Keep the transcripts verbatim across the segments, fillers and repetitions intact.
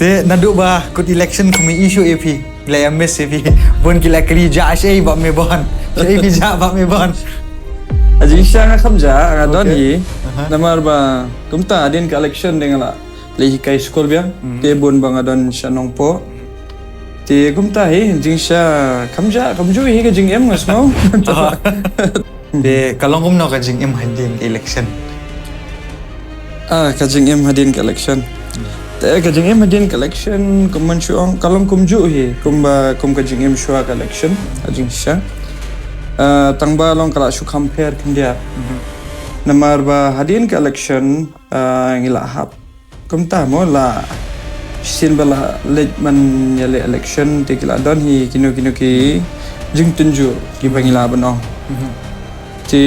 Te naduh ba kut election kum i issue ïa phi. La ïa miss ïa phi. Bun ki la kylli jia shaei Bah Mebon. Shaei phi jia Bah Mebon. Ka jingshisha nga kham jia, nga don hi. Namar ba kumta hadien ka election te nga la leit hikai skul biang. Te bun ba nga don sha Nongpoh. Te kumta hi, jingshisha kham jia, kham ju hi ka jingim nga sngew. Te ka long kumno ka jingim hadien ka election? Ah, ka jingim hadien ka election. Te ka jingim hadien ka election, kum ban shu ong, ka long kumjuh hi, kumba, kum ka jingim shuwa ka election, ka jingshisha. Ah, tang ba long ka la shu kham pher khyndiat. Namar ba hadien ka election, ah, ngi la hap kumta mo la shisien ba la leit ban ïaleh election te ki la don hi kino kino ki jingtynjuh kiba ngi lah ban ong. Te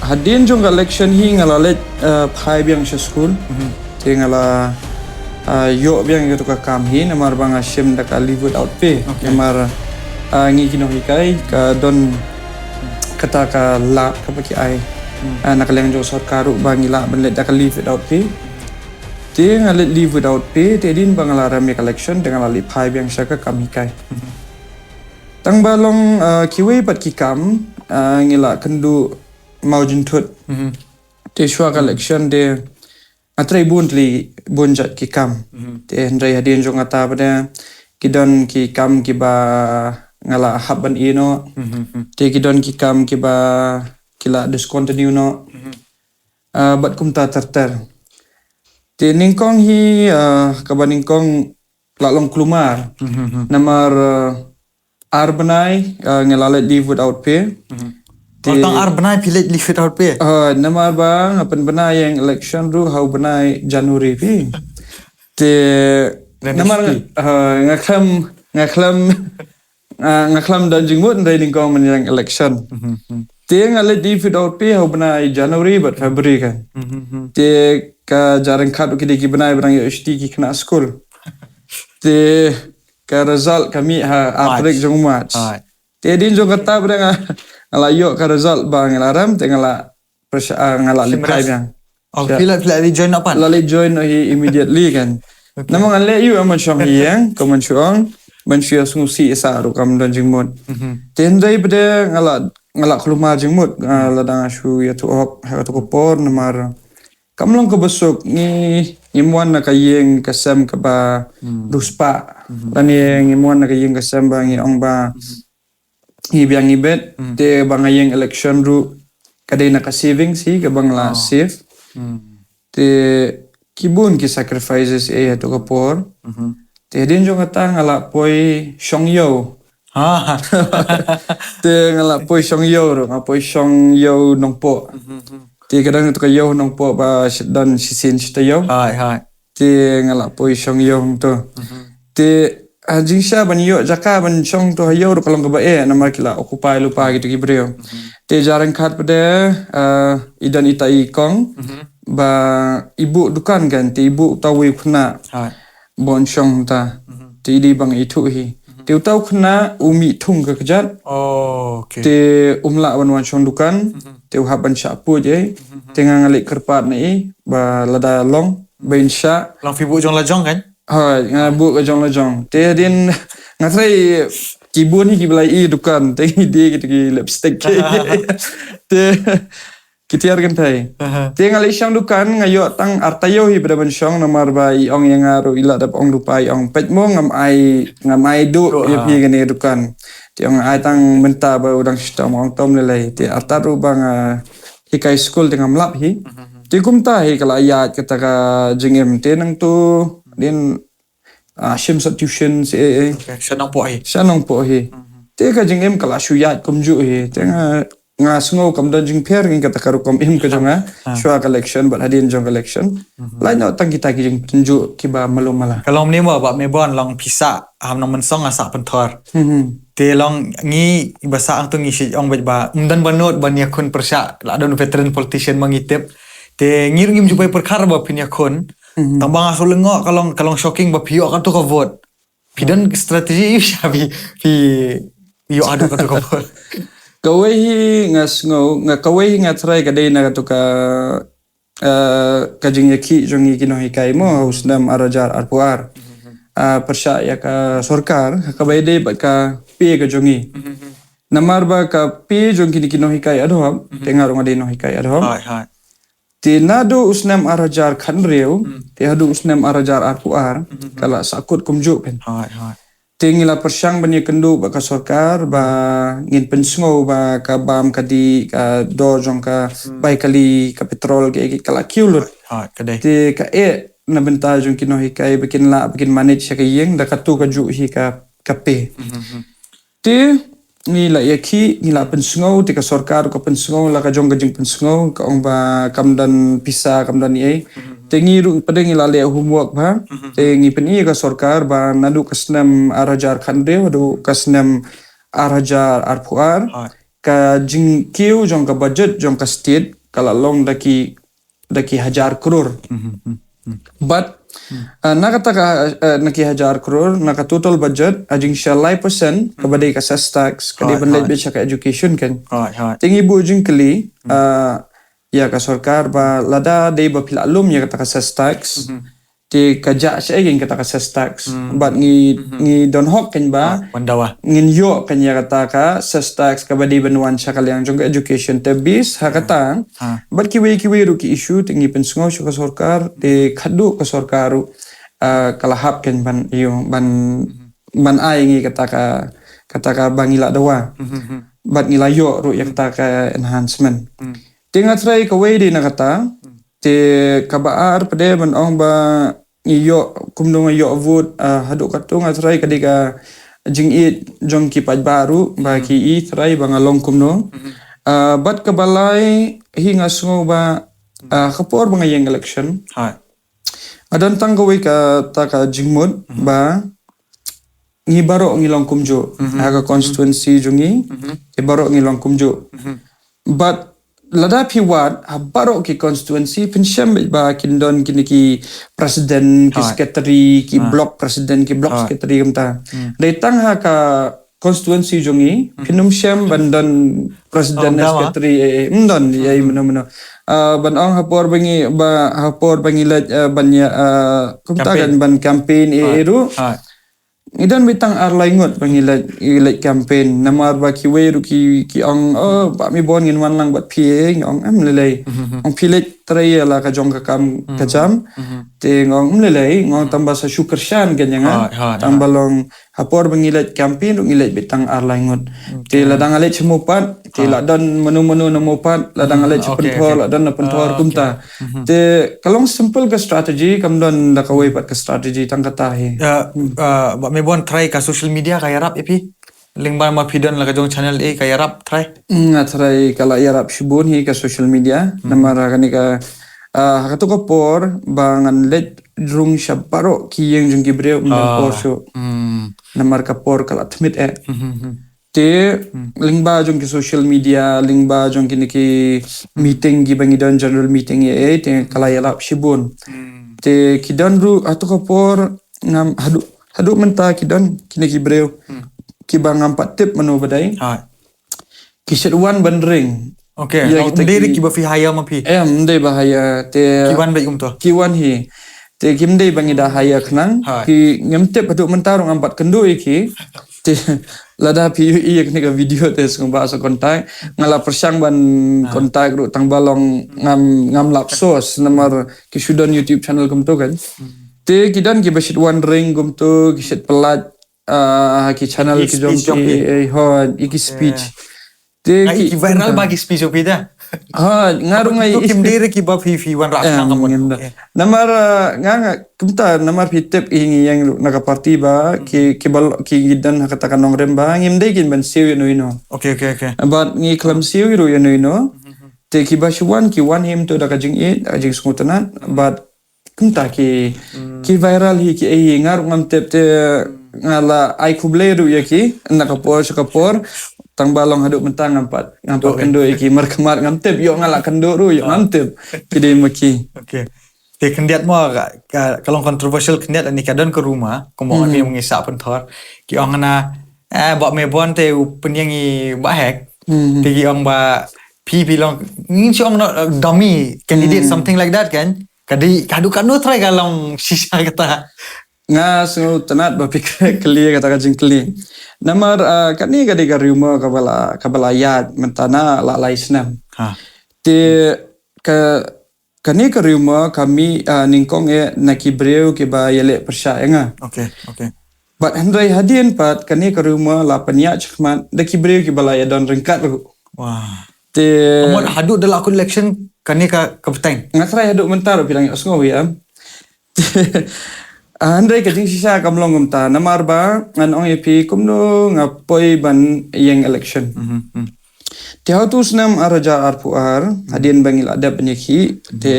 hadien jong ka election hi nga la leit, eh, phai biang sha skul. Te nga la, eh, ïoh biang ïa katu ka kam hi namar ba nga shim da ka leave without pay. Namar, eh, ngi ki nonghikai ka don kata ka lad kaba ki ai. Eh, na ka liang jong sorkar ruh ba ngi lah ban leit da ka leave without pay. Te nga leit leave without pay, te hadien ba nga la rem ïa ka election, te nga la leit phai biang sha ka kam hikai. Tang ba long, ah, kiwei pat ki kam, ah, ngi la kynduh mawjynthut. Te shuwa ka election te nga trei bun tylli bun jait ki kam. Te hynrei hadien jong kata pat te ki don ki kam kiba nga la hap ban ïeh noh. Te ki don ki kam kiba ki la discontinue noh. Ah, bad kumta ter ter. Te nyngkong hi, ah, kaba nyngkong la long kulmar. Namar, ah, ar bnai, ah, nga la leit leave without pay. Te tang ar bnai phi leit leave without pay? Ah, namar ba nga pynbna ïa ka election ruh ha u bnai January phi. Te namar, ah, nga khlem, nga khlem Ah, nga khlem don jingmut hynrei nyngkong mynjang election. Te nga leit leave without pay ha u bnai January bad February kan. Te ka jia ryngkat u ki dei ki bnai ba dang ïoh shuti ki khynnah skul. Te ka result ka mih ha ar tarik jong March. Te hadien jong kata pat te nga, nga la ïoh ka result ba nga la rem te nga la pyrshah, ah, nga la leit phai biang. Oh, phi la, phi la leit join noh pat? La leit join noh hi immediately kan. Namar ngan leh ïa u ban shong hi ïeng, kum ban shu ong, ban shu ïa sngewsih ïa sa ruh kam don jingmut. Te hynrei pat te nga la, nga la kulmar jingmut, ah, lada nga shu ïathuh hok ha katu ka por namar kam long kaba suk ngi, ngim wan na ka ïing ka sem kaba riewspah. Lane ngim wan na ka ïing ka sem ba ngi ong ba ngi biang ngi bet, te ba nga ïeng election ruh ka dei na ka savings hi kaba nga la save. Te ki bun ki sacrifices eh ha tu ka por. Te hadien jong kata nga la poi shong ïew. Te nga la poi shong ïew ruh, nga poi shong ïew Nongpoh. Te ka dang tu ka ïew Nongpoh ba shet don shisien shi taïew. Te nga la poi shong ïew hangto. Te, ah, jingshisha ban ïoh jaka ban shong to ha ïew ruh ka long kaba eh namar ki la occupy lypa kitu ki briew. Te jia ryngkat pat te, ah, i don ita i kong ba i buh dukan kan, te i buh uta uwei u khynnah ban shong ta. Te i dei ba nga ithuh hi. Te uta u khynnah u mih thung ka kjat. Te um lah ban wan shong dukan. Te u hap ban shah puit ei. Te nga nga leh kyrpad na i ba lada long ba in shah. Long phi buh jong la jong kan? Hooid, nga buh ka jong la jong. Te hadien nga trei ki bun hi kiba la i dukan, te ngi die ki, ki lipstick ki. Te ki tiar kynthei. Te nga leit shong dukan, nga ïoh tang ar taïew hi pat te ban shong namar ba i ong ïa nga ruh i la dep ong lypa, i ong peit mo ngam ai, ngam ai duh ïa phi kane dukan. Te ong ai tang mynta ba u dang shitom, ong tom lei lei. Te artat ruh ba nga hikai skul te ngam lap hi. Te kumta hi ka la ïaid kata ka jingim te nangtu dien, ah, shim sha tuition seh ei ei. Sha Nongpoh hi. Sha Nongpoh hi. Te ka jingim ka la shu ïaid kumjuh hi. Te nga, nga sngew kam don jingpher ngi kata ka rukom im ka jong nga. Shuwa ka election bad hadien jong ka election. Lait noh tang kita ki jingtynjuh kiba malu mala. Ka long ne mo Bah Mebon long phi sah ha Nongmynsong nga sah Pynthor. Te long ngi ba sah hangtu ngi shu ong beit ba ym don ba nud ban ïakhun pyrshah la don veteran politician ma ngi tip. Te ngi ruh ngim ju poi pyrkhat ba phin ïakhun. Tang ba nga shu lyngngoh ka long, ka long shocking ba phi ïoh katu ka vote. Phi don strategy sha phi, phi ïoh haduh katu ka vote. Kawei hi nga sngew, nga kawei hi nga tharai ka dei na katu ka, eh, ka jingïakhih jong ngi ki nonghikai mo ha u snem ar hajar arphew ar. ah, pyrshah ïa ka sorkar, ha kaba ïadei bad ka pay ka jong ngi. Mhm. Namar ba ka pay jong kine ki nonghikai ad hoc, Mhm. te nga ruh nga dei nonghikai ad hoc. Hooid, hooid. Te naduh u snem ar hajar khathynriew, Hmm. te haduh u snem ar hajar arphew ar, Mhm. ka la sahkut kumjuh pyn. Hooid, hooid. Te ngi la pyrshang ban ïakynduh bad ka sorkar ba ngin pynsngew ba ka bam ka dih, ka dor jong ka Hmm. bai kali, ka petrol, ka, ka la kiew lut. Hooid, hooid, ka dei. Te ka eh na bynta jong ki nonghikai ba kin lah, ba kin manage ïa ka ïing, da katu kajuh hi ka, ka pay. Mhm, mhm. Te ngi la ïakhih, ngi la pynsngew, te ka sorkar ka pynsngew, la ka jong ka jingpynsngew, ka ong ba kam don pisa, kam don ei. Mhm. Te ngi ruh pat ngi la leh homework bha. Mhm. Te ngi pyni ïa ka sorkar ba naduh ka snem ar hajar khathynriew, haduh ka snem ar hajar arphew ar. Hooid. Ka jingkiew jong ka budget jong ka state, ka la long da ki, da ki hajar klur. Mhm, mhm, mhm. But, Hmm. ah, na kata ka, ah, na ki hajar klur, na ka total budget, a jingshai lai percent, kaba Hmm. dei ka sales tax, ka dei Hooid, ban leit hooid. beit sha ka education kan. Hooid, hooid. Te ngi buh jingkylli, Hmm. ah, ïa ka sorkar ba lada dei ba phi la lum ïa kata ka sales tax. Mhm. Te ka jah shaei kein kata ka sales tax. Hmm. Bad ngi, Mhm. ngi don hok kein ba. Ah, wan dawa. Ngin ïoh kein ïa kata ka sales tax kaba dei ban wan sha ka liang jong ka education te bis ha kata. Ha. Bad kiwei kiwei ruh ki issue te ngi pynsngew sha ka sorkar, te khadduh ka sorkar ruh, ah, ka la hap kein ban ïoh, ban, Mhm. ban ai ngi kata ka, kata kaba ngi la dawa. Mhm, mhm. Bad ngi la ïoh ruh ïa kata ka enhancement. Hmm. Te nga tharai kawei dei na kata, Hmm. te kaba ar pat ban ong ba ngi ïoh, kumno nga ïoh vote, ah, haduh katto nga tharai ka dei ka jingïeit jong ki paidbah ruh, ba Hmm. ki i tharai ba nga long kumno. Mhm. Ah, bad kaba lai hi nga sngew ba, Hmm. ah, ka por ba nga ïeng election. Hooid. Nga don tang kawei kata ka jingmut Mhm. ba ngi baroh ngi long kumjuh. Mhm. Ha ka constituency jong ngi, Mhm. ngi baroh ngi long kumjuh. Mhm. But lada phi wad, ha baroh ki constituency, phin shem beit ba kin don kine ki president, ki Hooid. secretary, ki Hooid. block president, ki block Hooid. secretary kumta. Hmm. Dei tang ha ka constituency jong ngi, Hmm. phin ym shem ban don president, Oh, ym don, ah? secretary, eh, eh, ym don, Hmm, eh, hmm. mano, mano. Ah, ban ong ha por ba ngi, ba, ha por ba ngi leit, eh, ban ïa, ah, kumta Campaign. kan ban campaign, eh, eh, Hooid. ruh. Hooid. Ngi don beit tang ar lai ngut ba ngi leit, ngi leit campaign. Namar ba kiwei ruh ki, ki ong, "Oh, Bah Maebon ngin wan lang bad phi," eh, ngi ong, "Em lei lei." Mhm, mhm. Ong phi leit trei ïa la ka jong ka kam ka Mhm, jam. mhm. Te nga ong, "Em lei lei," nga ong Mhm. tang ba sa shu kyrshan kein ïa nga. Hooid, hooid, Tang ba hooid. long ha por ba ngi leit campaign ruh ngi leit beit tang ar lai ngut. Te Okay. lada nga leit sha Mopat, te Ah. la don mano mano na Mopat, lada nga leit Hmm, sha okay, Pynthor, okay. la don na Pynthor, Ah, kumta. okay. Mhm. Te ka long simple ka strategy, kam don da kawei pat ka strategy, tang kata hi. Ya, Hmm. ah, Bah Maebon, try ka social media ka ïarap ïa phi. Lyngba ma phi don la ka jong channel, eh, ka ïarap, try. Hmm, nga try ka la ïarap shibun hi ka social media. Hmm. Namar kane ka, ah, ha kato ka por ba ngan leit rung sha baroh ki ïing jong ki briew, ym don Ah. por shuh. Hmm. Namar ka por ka la thmit eh. Hmm, hmm, hmm. Te, Hmm. lyngba jong ki social media, lyngba jong kine ki Hmm. meeting kiba ngi don, general meeting ïa, eh, te ka la ïalap shibun. Hmm. Te ki don ruh, hato ka por ngam haduh, haduh mynta ki don kine ki briew. Hmm. Kiba ngam pat tip mano ba dei. Hai. Ki shait wan ban ring. Okay, ïa, ym dei ruh kiba phi hire ma phi? Em, ym dei ba hire, te ki wan beit kumto? Ki wan hi. Te kim dei ba ngi da hire khnang. Hai. Ki ngam tip, haduh mynta ruh ngam pat kynduh ïa ki. Te lada phi ïohi ïa kane ka video te sngewbha sa contact. Nga la pyrshang ban Ah. contact ruh tang ba long ngam, ngam lap source namar ki shu don YouTube channel kumto kan. Hmm. Te ki don kiba shait wan ring kumto, ki shait pyllait, ah, ki channel ki jong ki, eh, hooid, ïa ki speech. Te ki viral ba ki speech jong phi da? Ha, nga ruh nga i. Kim dei ruh kiba phi, phi wanrah khnang ka mut. Namar, ah, nga, nga, kumta, namar phi tip ïa ngi ïeng na ka party ba, ki, ki ba, ki don ha kata ka nongrim ba, ngim dei kin ban siew ïa uno uno. Okay, okay, okay. But ngi khlem siew ruh ïa uno uno. Te kiba shu wan, ki wan hi to da ka jingïeit, da ka jingsngewtynnat, but kumta ki, Hmm. ki viral hi ki ei hi, nga ruh ngam tip te nga la ai khublei ruh ïa ki, na ka por sha ka por, tang ba long haduh mynta ngam pat, ngam pat kynduh ïa ki, markhmat ngam tip, ïoh nga la kynduh ruh, ïoh ngam tip, ki dei ma ki. Okay. Te khyndiat mo ka, ka, ka long controversial khyndiat ani ka don ka rumor, kumba Hmm. ani ngi sah pynthor, ki ong na, eh, Bah Maebon te u pynïeng i Bah Hek, Hmm. te ki ong ba phi, phi long, ngin shu ong no, uh, dummy candidate, Hmm. something like that kan. Ka dei, ka dei, ka no try ka long shisha kata. Nga sngewtynnat ba phi kylli kata ka jingkylli. Namar, ah, kane ka dei ka rumor kaba la, kaba la ïaid mynta na la lai snem. Ha. Te ka, kane ka rumor ka mih, ah, nyngkong eh na ki briew kiba ïaleh pyrshah ïa nga. Okay, okay. Bad hynrei hadien pat kane ka rumor la pynïaid shakhmat da ki briew kiba la ïadon ryngkat ruh. Wah. Te Amon haduh da la kut election kane ka, ka bteng. Nga tharai haduh mynta ruh phi dang ïohsngew ïa. Ah, hynrei ka jingshisha kam long kumta namar ba ngan ong ïa phi kumno nga poi ban ïeng election. Mhm, mhm. Te ha utu u snem ar hajar arphew ar, hadien ba ngi la dep ban ïakhih, te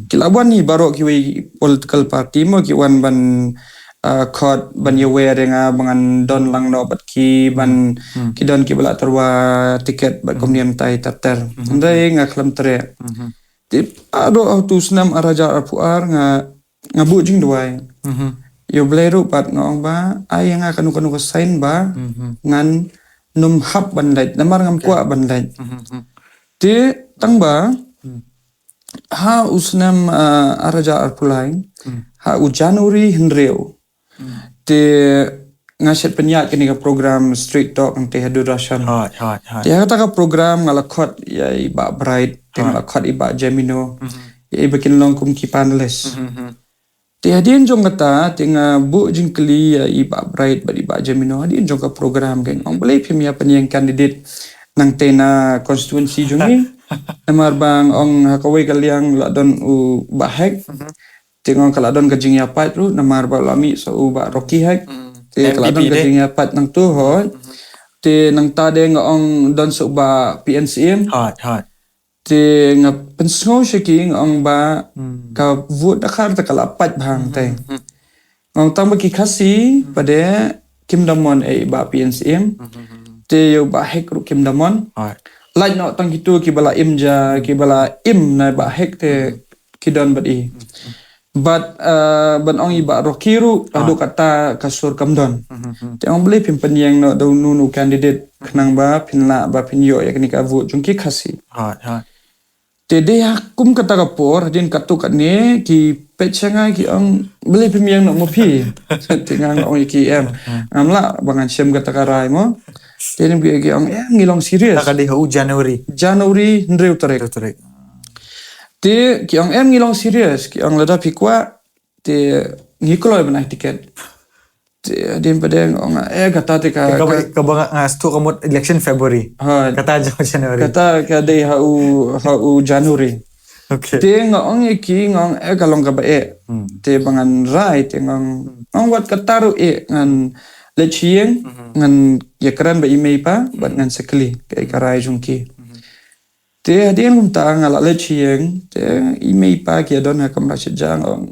ki la wan hi baroh kiwei political party mo ki wan ban, ah, khot ban ïawer ïa nga ba ngan don lang noh bad ki ban, ki don kiba la tyrwa tiket bad kumne mynta ter ter. Hynrei nga khlem treh. Te baroh ha utu u snem ar hajar arphew ar nga, nga buh jingduwai. Mhm. Ïa U Blei ruh pat nga ong ba ai ïa nga kano kano ka sign ba ngan nym hap ban leit namar ngam kwah ban leit. Mhm, mhm. Te tang ba ha u snem, ah, ar hajar arphew lai, ha u January hynriew. Te nga shet pynïaid kane ka program Street Talk hangtei ha Doordarshan. Hooid, hooid, hooid. Te ha kata ka program nga la khot ïa i Bah Bright, te nga la khot i Bah Jemino. Mhm. Ïa iba kin long kum ki panelist. Mhm, mhm. Te hadien jong kata, te nga buh jingkylli ïa i Bah Bright bad i Bah Jemino hadien jong ka program, nga ong balei phim ïa pynïeng candidate nangtei na constituency jong ngi. Namar ba nga ong ha kawei ka liang la don u Bah Hek. Mhm. Te nga ong ka la don ka jingïapait ruh namar ba la mih sa u Bah Rocky Hek. Mm. Te ka la don ka jingïapait nangtu, hooid. Mhm. Te nangta de nga ong don sa u Bah P N C M. Hooid, hooid. Te nga pynsngew sha ki nga ong ba ka vote dkhar te ka la pait bha hangtei. Mhm. Nga ong tang ba ki Khasi pat de kim da mon ïa i Bah P N C M. Mhm. Te ïa u Bah Hek ruh kim da mon. Hooid. Lait noh tang kitu kiba la im ja, kiba la im na i Bah Hek te ki don bad i. Mhm. Bad, uh, ban ong i Bah Rocky ruh, haduh kata ka sur kam don. Mhm, mhm. Te ong balei phim pynïeng noh da uno uno u candidate khnang ba phin lah ba phin ïoh ïa kane ka vote jong ki Khasi. Hooid, hooid. Te dei ha kum kata ka por, hadien katto katne ki peit sha nga ki ong balei phim ïeng noh mo phi. Te nga ong ïa ki em. Ngam lah ba ngan shem kata ka rai mo. Te nym ki ong em ngi long serious. Kata ka dei ha u January. January hynriew tarik. Hynriew tarik. Te ki ong em ngi long serious, ki ong lada phi kwah te ngi kloi ban ai tiket. Te hadien pat de nga ong eh kata te ka, kaba, kaba nga, nga sngewthuh ka mut election February. Ha. Kata jong January. Kata ka dei ha u, ha u January. Okay. Te nga ong ïa ki nga ong eh ka long kaba eh. Hmm. Te ba ngan rai te nga ong, nga ong wat kata ruh eh ngan leit sha ïing, ngan ïakren bad i mei i pa bad ngan sa kylli kaei ka rai jong ki. Hmm. Te hadien kumta nga la leit sha ïing, te i mei i pa ki ïadon ha kamra shetja, nga ong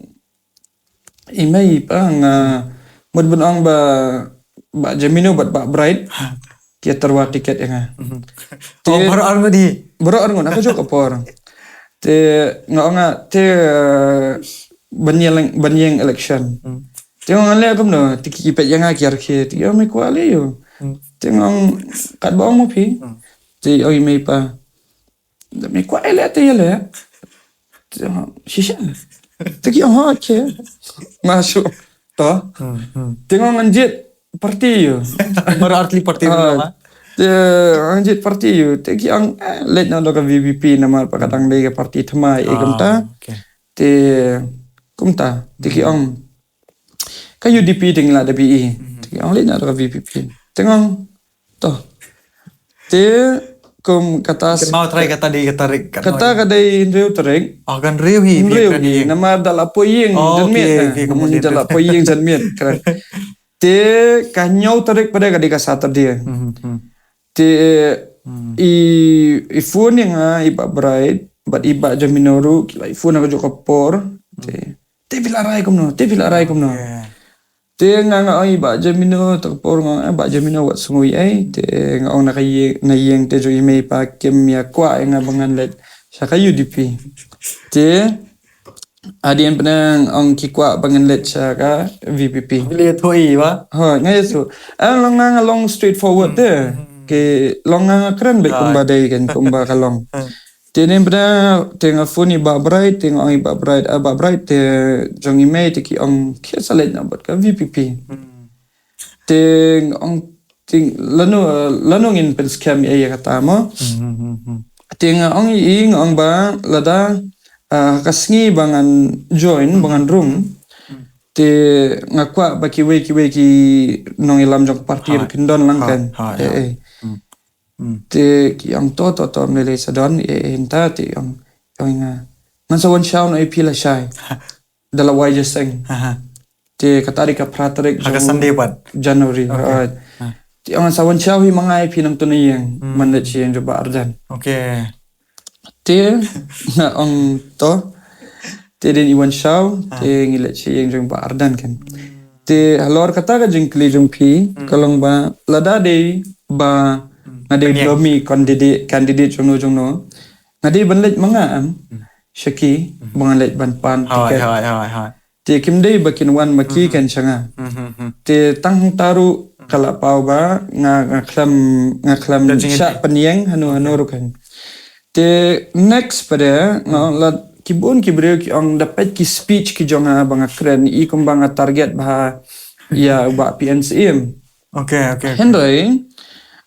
i mei i pa nga mut ban ong ba Bah Jemino bad Bah Bright ki ïatyrwa tiket ïa nga. Mhm. Te baroh arngut hi. Baroh arngut ha kajuh ka por. Te nga ong nga te, eh, ban ïeng, ban ïeng election. Hmm. Te nga ong leh kumno, te ki peit ïa nga ki ïarkhie, te ki ong me kwah leh ïa u. Hmm. Te nga ong katba ong mo phi. Hmm. Te ong i mei i pa. Me kwah ïaleh te ïaleh. Te, shisha. Te ki ong ha, okay. Nga shu. To. Hmm, hmm. Te nga ong ngan jied party ïa u. Baroh artylli party. Ah, te ngan jied party ïa u. Te ki ong, eh, leit noh da ka V P P namar ba ka dang dei ka party thymmai, eh, kumta. Ah, okay. Te kumta. Te ki ong ka U D P te ngi la dep ïohi. Mhm. Te ki ong leit noh da ka V P P. Te nga ong to. Te kum kata, kynmaw trai kata dei ka tarik, kata ka dei hynriew tarik. Oh, ka hynriew hi. Hynriew hi. Namar da la poi ïing janmiet. Oh, okay, okay, eh. Hmm, da la poi ïing janmiet. Te ka hynñiew tarik pat de ka dei ka Saturday. Mhm, mhm. Te i, i phone ïa nga i Bah Bright bad i Bah Jemino ruh ki la i phone ha kajuh ka por. Te te phi la rai kumno, te phi la rai kumno. Okay. Te nga nga ong i Bah Jemino, te ka por nga ong, eh, Bah Jemino wat sngew ei ei, te nga ong na ka ïing, na ïing te jong i mei i pa kim ïa kwah ïa nga ba ngan leit sha ka U D P. Te hadien pat nga ong ki kwah ba ngan leit sha ka V P P. Phi la ïathuh i ba? Hooid, nga ïathuh. Eh, long nga nga long straightforward te. Hmm. Ki long nga nga kren beit kumba dei kan, kumba ka long. Hmm. Te ne bra te nga phone i Bah Bright, te nga ong i Bah Bright, ah, Bah Bright, te jong i mei te ki ong khie sa leit na bad ka V P P. Te nga ong te lano, lano ngin pynskhem ïa kata mo. Te nga ong i, nga ong ba lada, ah, ka sngi ba ngan join, ba ngan rung. Te nga kwah ba kiwei kiwei ki nongïalam jong party ruh kin don lang kan. Eh, eh. Te ki ong to, to, to, ym lei lei sa don, eh, eh, mynta te ong, ong nga. Ngan sa wan shaw noh ïa phi lashai. Da la wai jingïaseng. Te ka tarik ka phra tarik jong Sunday pat. January. Right. Te ong ngan sa wan shaw hi ma nga ïa phi nangta na ïing. Man leit sha ïing jong Bah Ardent. Te nga ong to. Te dei i wan shaw, te ngi leit sha ïing jong Bah Ardent kan. Te halor kata ka jingkylli jong phi, ka long ba lada dei ba nga dei nominee candidate, candidate jong no jong no. Nga dei ban leit ma nga em, sha ki, ba ngan leit ban pan tiket. Te kim dei ba kin wan ma ki kan sha nga. Te tang hangta ruh ka la paw ba nga, nga khlem, nga khlem shah pynïeng hano hano ruh kan. Te next pat de nga ong la ki bun ki briew ki ong da peit ki speech ki jong nga ba nga kren i kumba nga target bha ïa u Bah P N Syiem. Hynrei,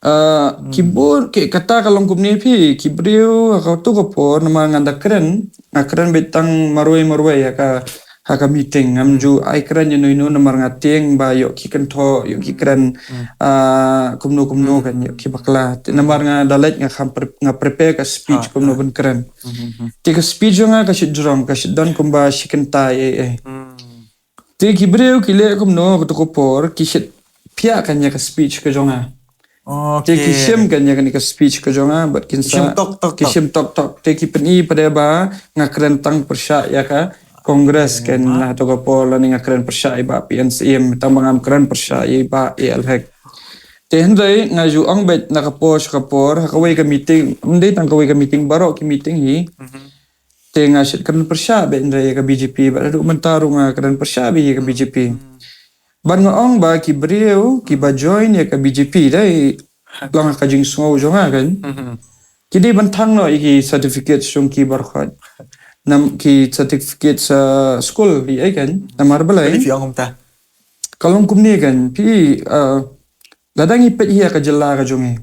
uh, ki bun ki kata ka long kumne phi, ki briew ha kato ka por namar nga da kren, nga kren beit tang marwei marwei ha ka, ha ka meeting, ngam ju ai kren ïano ïano namar nga tieng ba ïoh ki kynthoh, ïoh ki kren, ah, kumno kumno kan, ïoh ki bakla. Te namar nga da leit nga kham pre-, nga prepare ka speech kumno ban kren. Te ka speech jong nga ka shit jrong, ka shit don kumba shi kynta, eh, eh. Te ki briew ki leh kumno kato ka por, ki shit phiah kan ïa ka speech ka jong nga. Te ki shim kan ïa kane ka speech ka jong nga, bad kin sa, ki shim tok tok. Te ki pyni pat de ba nga kren tang pyrshah ïa ka Congress kan ha kato ka por, lane nga kren pyrshah ïa i Bah P N Syiem, tang ba ngam kren pyrshah ïa i Bah A L Hek. Te hynrei nga ju ong beit na ka por sha ka por, ha kawei ka meeting, ym dei tang kawei ka meeting, baroh ki meeting hi. Te nga shit kren pyrshah beit hynrei ïa ka B J P, bad haduh mynta ruh nga kren pyrshah beit ïa ka B J P. Bad nga ong ba ki briew kiba join ïa ka B J P dei, long ka jingsngew jong nga kan. Ki dei ban thang noh ïa ki certificate jong ki baroh. Nam ki certificate sa skul ïa kan. Namar balei? Ka long kumne kan. Phi, uh, lada ngi peit ïa ka jylla ka jong ngi.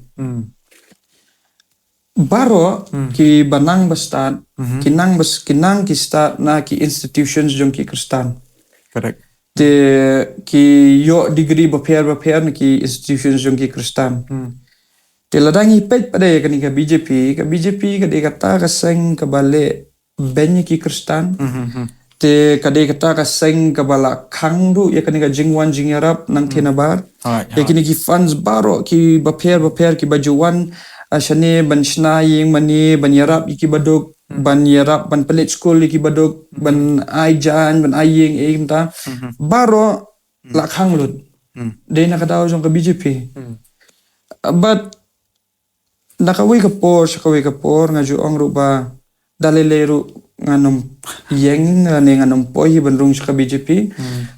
Baroh kiba nang ba stad, ki nang ba s-, ki nang ki stad na ki institutions jong ki Khristan. Te ki ïoh degree bapher bapher na ki institutions jong ki Khristan. Te lada ngi peit pat de ïa kane ka B J P, ka B J P ka dei kata ka seng kaba leh beiñ ïa ki Khristan. Te ka dei kata ka seng kaba la khang ruh ïa kane ka jingwan jingïarap nangthie nabar. Ïa kine ki funds baroh kiba pher bapher kiba ju wan, ah, shane ban shna ïing mane, ban ïarap ïa kiba duk, ban ïarap ban pynleit skul ïa kiba duk, ban ai jaiñ, ban ai ïing ïa ki mynta. Baroh la khang lut. Dei na ka daw jong ka B J P. Bad na kawei ka por sha kawei ka por nga ju ong ruh ba da lei lei ruh ngan ym ïeng lane ngan ym poi hi ban rung sha ka B J P.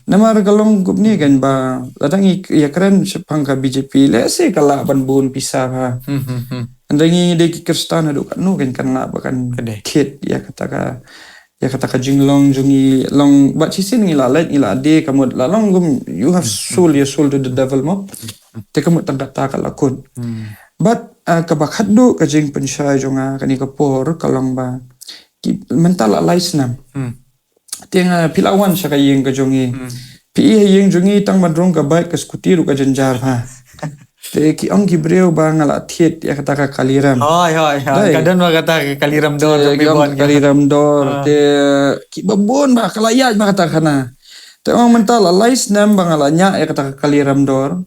Namar ka long kumne kan ba lada ngi ïakren shaphang ka B J P lehse ka lah ban bun pisa bha. Hynrei ngi dei ki Khristan haduh katno kan, kan lah ba kan thied ïa kata ka, ïa kata ka jinglong jong ngi, long bad shisien ngi la leit ngi la die, ka mut la long kum you have sold your soul to the devil mo. Te ka mut tang kata ka la kut. Bad, ah, kaba khatduh ka jingpynshai jong nga kane ka por ka long ba ki mynta la lai snem. Te nga phi la wan sha ka ïing ka jong ngi. Phi i ha ïing jong ngi tang ban rung ka bike ka scooty ruh ka jynjar bha. Te ki ong ki briew ba nga la thied ïa kata ka kali rem. Hoi, hoi, hoi. Ka don ba kata ka kali rem dor. Te ki ong ka kali rem dor. Te kiba bun ba ka la ïaid ba kata ka khana. Te ong mynta la lai snem ba nga la ñiah ïa kata ka kali rem dor.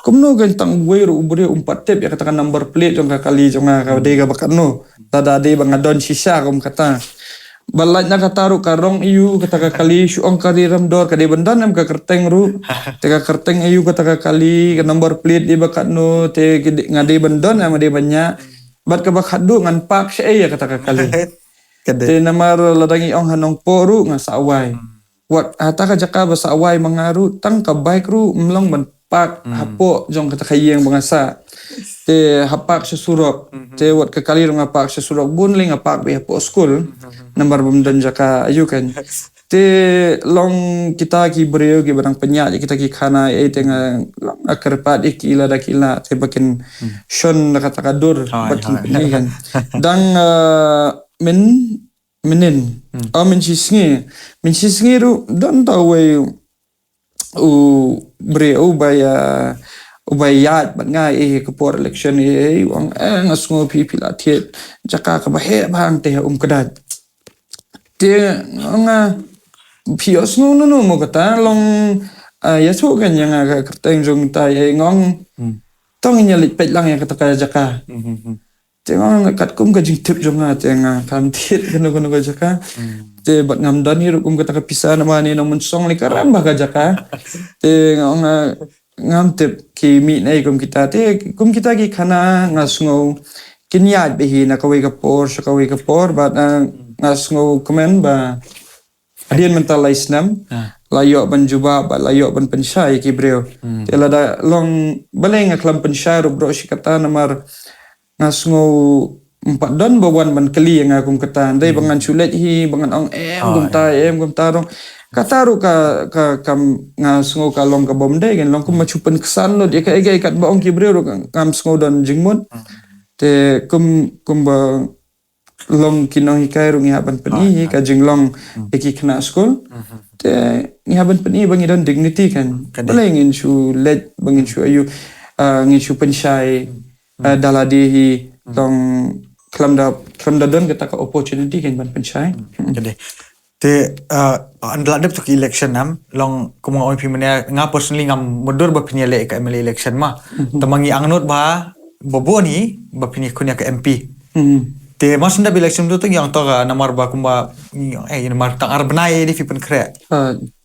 Kumno kan tang uwei ruh u briew um pat tip ïa kata ka number plate jong ka kali jong nga ka dei kaba katno. Lada dei ba nga don shisha kum kata. Ba lait na kata ruh ka rong aiu kata ka kali, shu ong kali rem dor, ka dei ban don em ka kyrteng ruh. Te ka kyrteng aiu kata ka kali, ka number plate dei ba katno, te nga dei ban don em, dei ban ñiah. Bad kaba khatduh ngan park shaei ïa kata ka kali. Te namar lada ngi ong ha Nongpoh ruh nga sah wai. Wat hata ka jaka ba sah wai ma nga ruh, tang ka bike ruh ym long ban park hapoh jong kata ka ïing ba nga sah. Te ha park sha surok. Te wat ka kali ruh nga park sha surok, bun lei nga park beit hapoh skul. Namar bym don jaka aiu kan. Te long kita ki briew kiba dang pynïaid ïa kita ki khana, eh, te nga long nga kyrpad ïa ki lada ki lah te ba kin shon da kata ka dur ba kin pyni kan. Dang, eh, myn mynnin. Oh, mynshisngi. Mynshisngi ruh don ta uwei u briew uba ïa, uba ïaid bad nga, eh, ka por election, eh, u ong, eh, nga sngew phi, phi la thied jaka kaba heh bha, te um kdait. Te nga, phi ïohsngew nunu mo kata, long, ah, ïathuh kan ïa nga ka kyrteng jong tai, eh, nga ong, to ngin ïa leit peit lang ïa kata ka jaka. Te nga ong katkum ka jingtip jong nga, te nga kam thied kano kano ka jaka. Te bad ngam don hi ruh kum kata ka pisa namar ne nongmynsong lei ka ram bha ka jaka. Te nga ong, ah, ngam tip ki mih na ei kum kita. Te kum kita ki khana nga sngew kin ïaid beit hi na kawei ka por sha kawei ka por, bad, ah, nga sngew kmen ba hadien mynta lai snem la ïoh ban jubab bad la ïoh ban pynshai ïa ki briew. Te lada long balei nga khlem pynshai ruh baroh shi katta namar nga sngew ym pat don ba wan ban kylli ïa nga kum kata. Ndei ba ngan shu leit hi ba ngan ong em kumta, em kumta dong. Kata ruh ka, ka, kam, nga sngew ka long ka bym dei kan, long kum ma shu pynksan lut ïa kaei kaei katba ong ki briew ruh ngam sngew don jingmut. Te kum, kumba long ki nonghikai ruh ngi hap ban pyni hi ka jinglong ïa ki khynnah skul. Te ngi hap ban pyni ba ngi don dignity kan. Balei ngin shu leit ba ngin shu aiu, ah, ngin shu pynshai, ah, da lade hi long khlem da, khlem da don kata ka opportunity kan ban pynshai. Ka dei. Te, ah, ynda la dep tu ki election nam, long kum nga ong phi mynne, nga personally ngam mutdur ba phin ïaleh ka M L A election ma. Tangba ngi angnud ba, ba bun hi ba phin ïakhun ïa ka M P. Te ma shu dep election tu tu ngi ong to ka namar ba kumba, ngi ong, eh, namar tang ar bnai dei phi pynkhreh.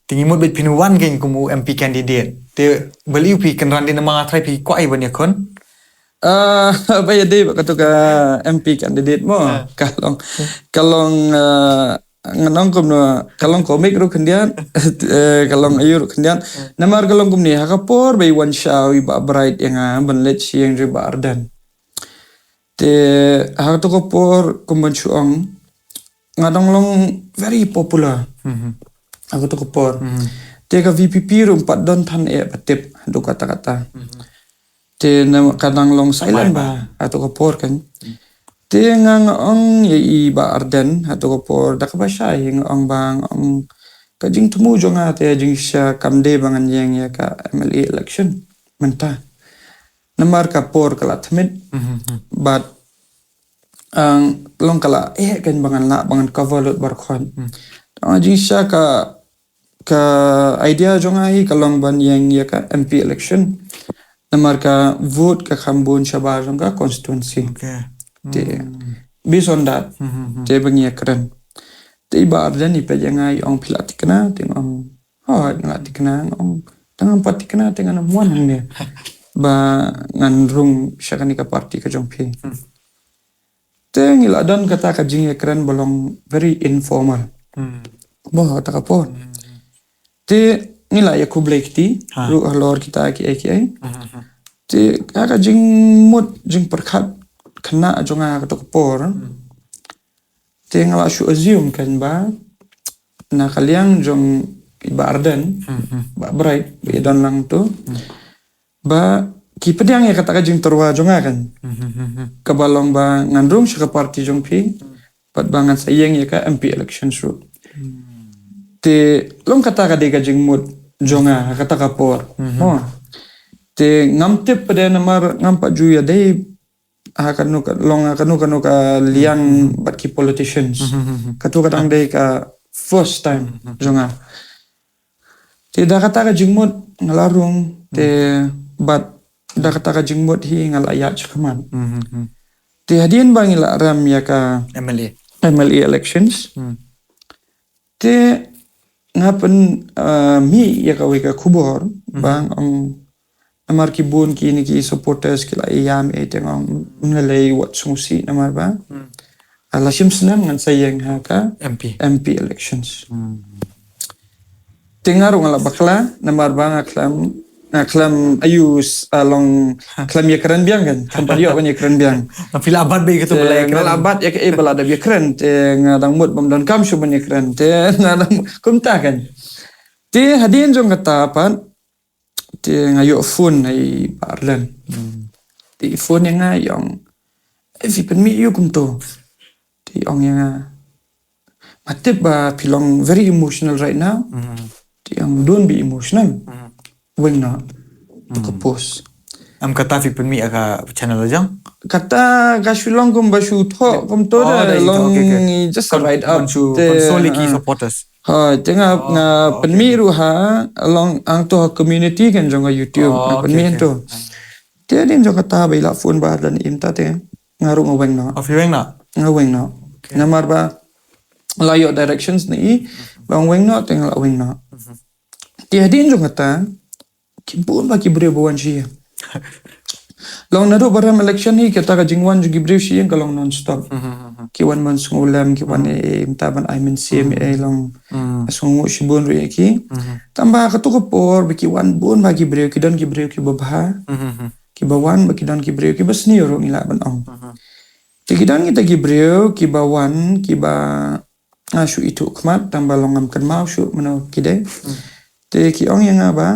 Te ngi mut beit phin wan kein kum u M P candidate. Te balei phi kynran dei namar nga trai phi kwah hi ban ïakhun. Ah, ba ïadei bad katu ka M P candidate mo. Ka long, ka long, ah, ngan ong kumno, ka long komik ruh khyndiat, eh, ka long aiu ruh khyndiat. Namar ka long kumne, ha ka por ba i wan shaw i Bah Bright ïa nga ban leit sha ïing jong i Bah Ardent. Te ha katu ka por kum ban shu ong, nga dang long very popular. Ha katu ka por. Te ka V P P ruh ym pat don than eh ba tip haduh katta katta. Te na ka dang long silent bha ha katu ka por kan. Te nga nga ong ïa i Bah Ardent ha katu ka por da kaba shai nga ong ba nga ong ka jingthmu jong nga te jingshisha kam dei ba ngan ïeng ïa ka M L A election mynta. Namar ka por ka la thmit bad, ah, long ka la eh kan ba ngan lah ba ngan cover lut baroh khoit. Tang jingshisha ka ka idea jong nga hi ka long ban ïeng ïa ka M P election. Namar ka vote ka kham bun shabar jong ka constituency. Te based on that, te ba ngi ïakren. Te i Bah Ardent i peit ïa nga i ong phi la thikna, te nga ong hooid nga la thikna, nga ong tang ngam pat thikna te ngan ym wan hangne ba ngan rung sha kane ka party ka jong phi. Te ngi la don kata ka jingïakren ba long very informal. Mo kata ka por. Te ngi la ïakhublei kti ruh halor kita kiei kiei. Te ka, ka jingmut jingpyrkhat khynnah jong nga kata ka por. Te nga la shu assume kan ba na ka liang jong i Bah Ardent, Bah Bright ba i don lang tu. Ba ki pdiang ïa kata ka jingtyrwa jong nga kan. Kaba long ba ngan rung sha ka party jong phi bad ba ngan sa ïeng ïa ka M P election ruh. Te long kata ka dei ka jingmut jong nga ha kata ka por. Te ngam tip pat de namar ngam pat ju ïadei ha kano ka, long ha kano kano ka liang bad ki politicians. Katu ka dang dei ka first time jong nga. Te da kata ka jingmut nga la rung, te bad da kata ka jingmut hi nga la ïaid shakhmat. Te hadien ba ngi la rem ïa ka M L A, M L A elections. Te nga pyn, ah, mih ïa kawei ka khubor ba nga ong namar ki bun kine ki supporters ki la ïam ïa te nga ong ym lei wat sngewsih namar ba, ah, la shim snem ngan sa ïeng ha ka M P, M P elections. Te nga ruh nga la bakla namar ba nga khlem nga khlem ïoh, ah, long khlem ïakren biang kan. Khlem pat ïoh ban ïakren biang. Phi la bat bad ïa katu ba la ïakren. Nga la bat ïa kaei ba la dep ïakren. Te nga dang mut bym donkam shuh ban ïakren. Te nga dang kumta kan. Te hadien jong kata pat, te nga ïoh phone na i Bah Ardent. Te i phone ïa nga, i ong, "Eh, phi pynmih ïa u kumto?" Te i ong ïa nga, "Nga tip ba phi long very emotional right now." Te i ong, "Don't be emotional. Weng noh. To ka post." Em, kata phi pynmih ïa ka channel jong? Kata ka shu long kumba shu thoh kumto da, long, just a write up. Te console ki supporters. Ha, te nga, nga pynmih ruh ha, long hangto ha community kan jong ka YouTube, nga pynmih hangto. Te hadien jong kata ba i la phone Bah Ardent, i ong, te nga ruh nga weng noh. Oh, phi weng noh? Nga weng noh. Namar ba la ïoh directions na i ba ong weng noh, te nga la weng noh. Te hadien jong kata, ki bun bha ki briew ba wan sha ïing. Long naduh ba rem election hi, kata ka jingwan jong ki briew sha ïing ka long non stop. Ki wan ban sngewlem, ki wan, eh, mynta ban ai mynsiem, eh, long sngewnguh shibun ruh ïa ki. Tangba katu ka por ba ki wan bun bha ki briew, ki don ki briew kiba bha, kiba wan, ba ki don ki briew kiba sniew ruh, ngi lah ban ong. Te ki don kita ki briew kiba wan, kiba nga shu ithuh khmat, tangba long ngam kynmaw shuh mano ki dei. Te ki ong ïa nga ba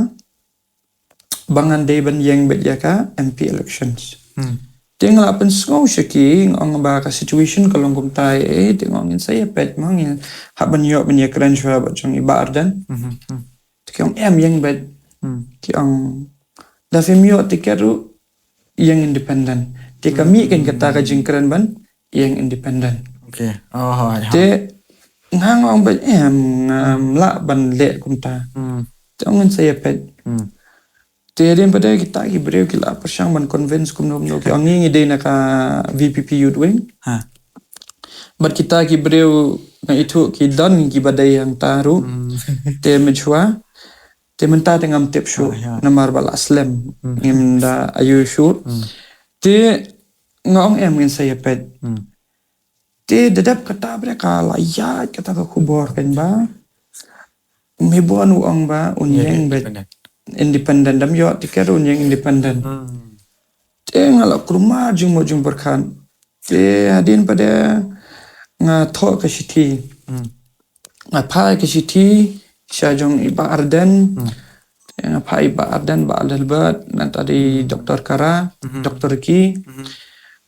ba ngan dei ban ïeng beit ïa ka M P elections. Te nga la pynsngew sha ki, nga ong ba ka situation ka long kumta, eh, te nga ong ngin sa ïa peit, ma ngin hap ban ïoh ban ïakren shuwa bad jong i Bah Ardent. Te ki ong, em, ïeng beit. Ki ong, da phim ïoh tiket ruh, ïeng independent. Te ka mih kan kata ka jingkren ban ïeng independent. Te nga ong ba em, ngam lah ban leh kumta. Te ong ngin sa ïa peit. Te hadien pat de kita ki briew ki la pyrshang ban convince kumno kumno, ki ong ngi ngi dei na ka V P P Youth Wing. Bad kita ki briew nga ithuh ki don kiba dei hangta ruh. Te mynshwa, te mynta te ngam tip shuh, namar ba la slem, ngim da ïohi shuh. Te nga ong em, ngin sa ïa peit. Te da dep kata pat de ka la ïaid kata ka khubor kan ba Mebon u ong ba un ïeng beit independent, dang ym ïoh tiket un ïeng independent. Te nga la kulmar jingmut jingpyrkhat. Te hadien pat de nga thoh ka shithi. Nga phah ka shithi sha jong i Bah Ardent. Te nga phah i Bah Ardent, Bah Adelbert, nangta i Doktor Kara, Doktor Ricky,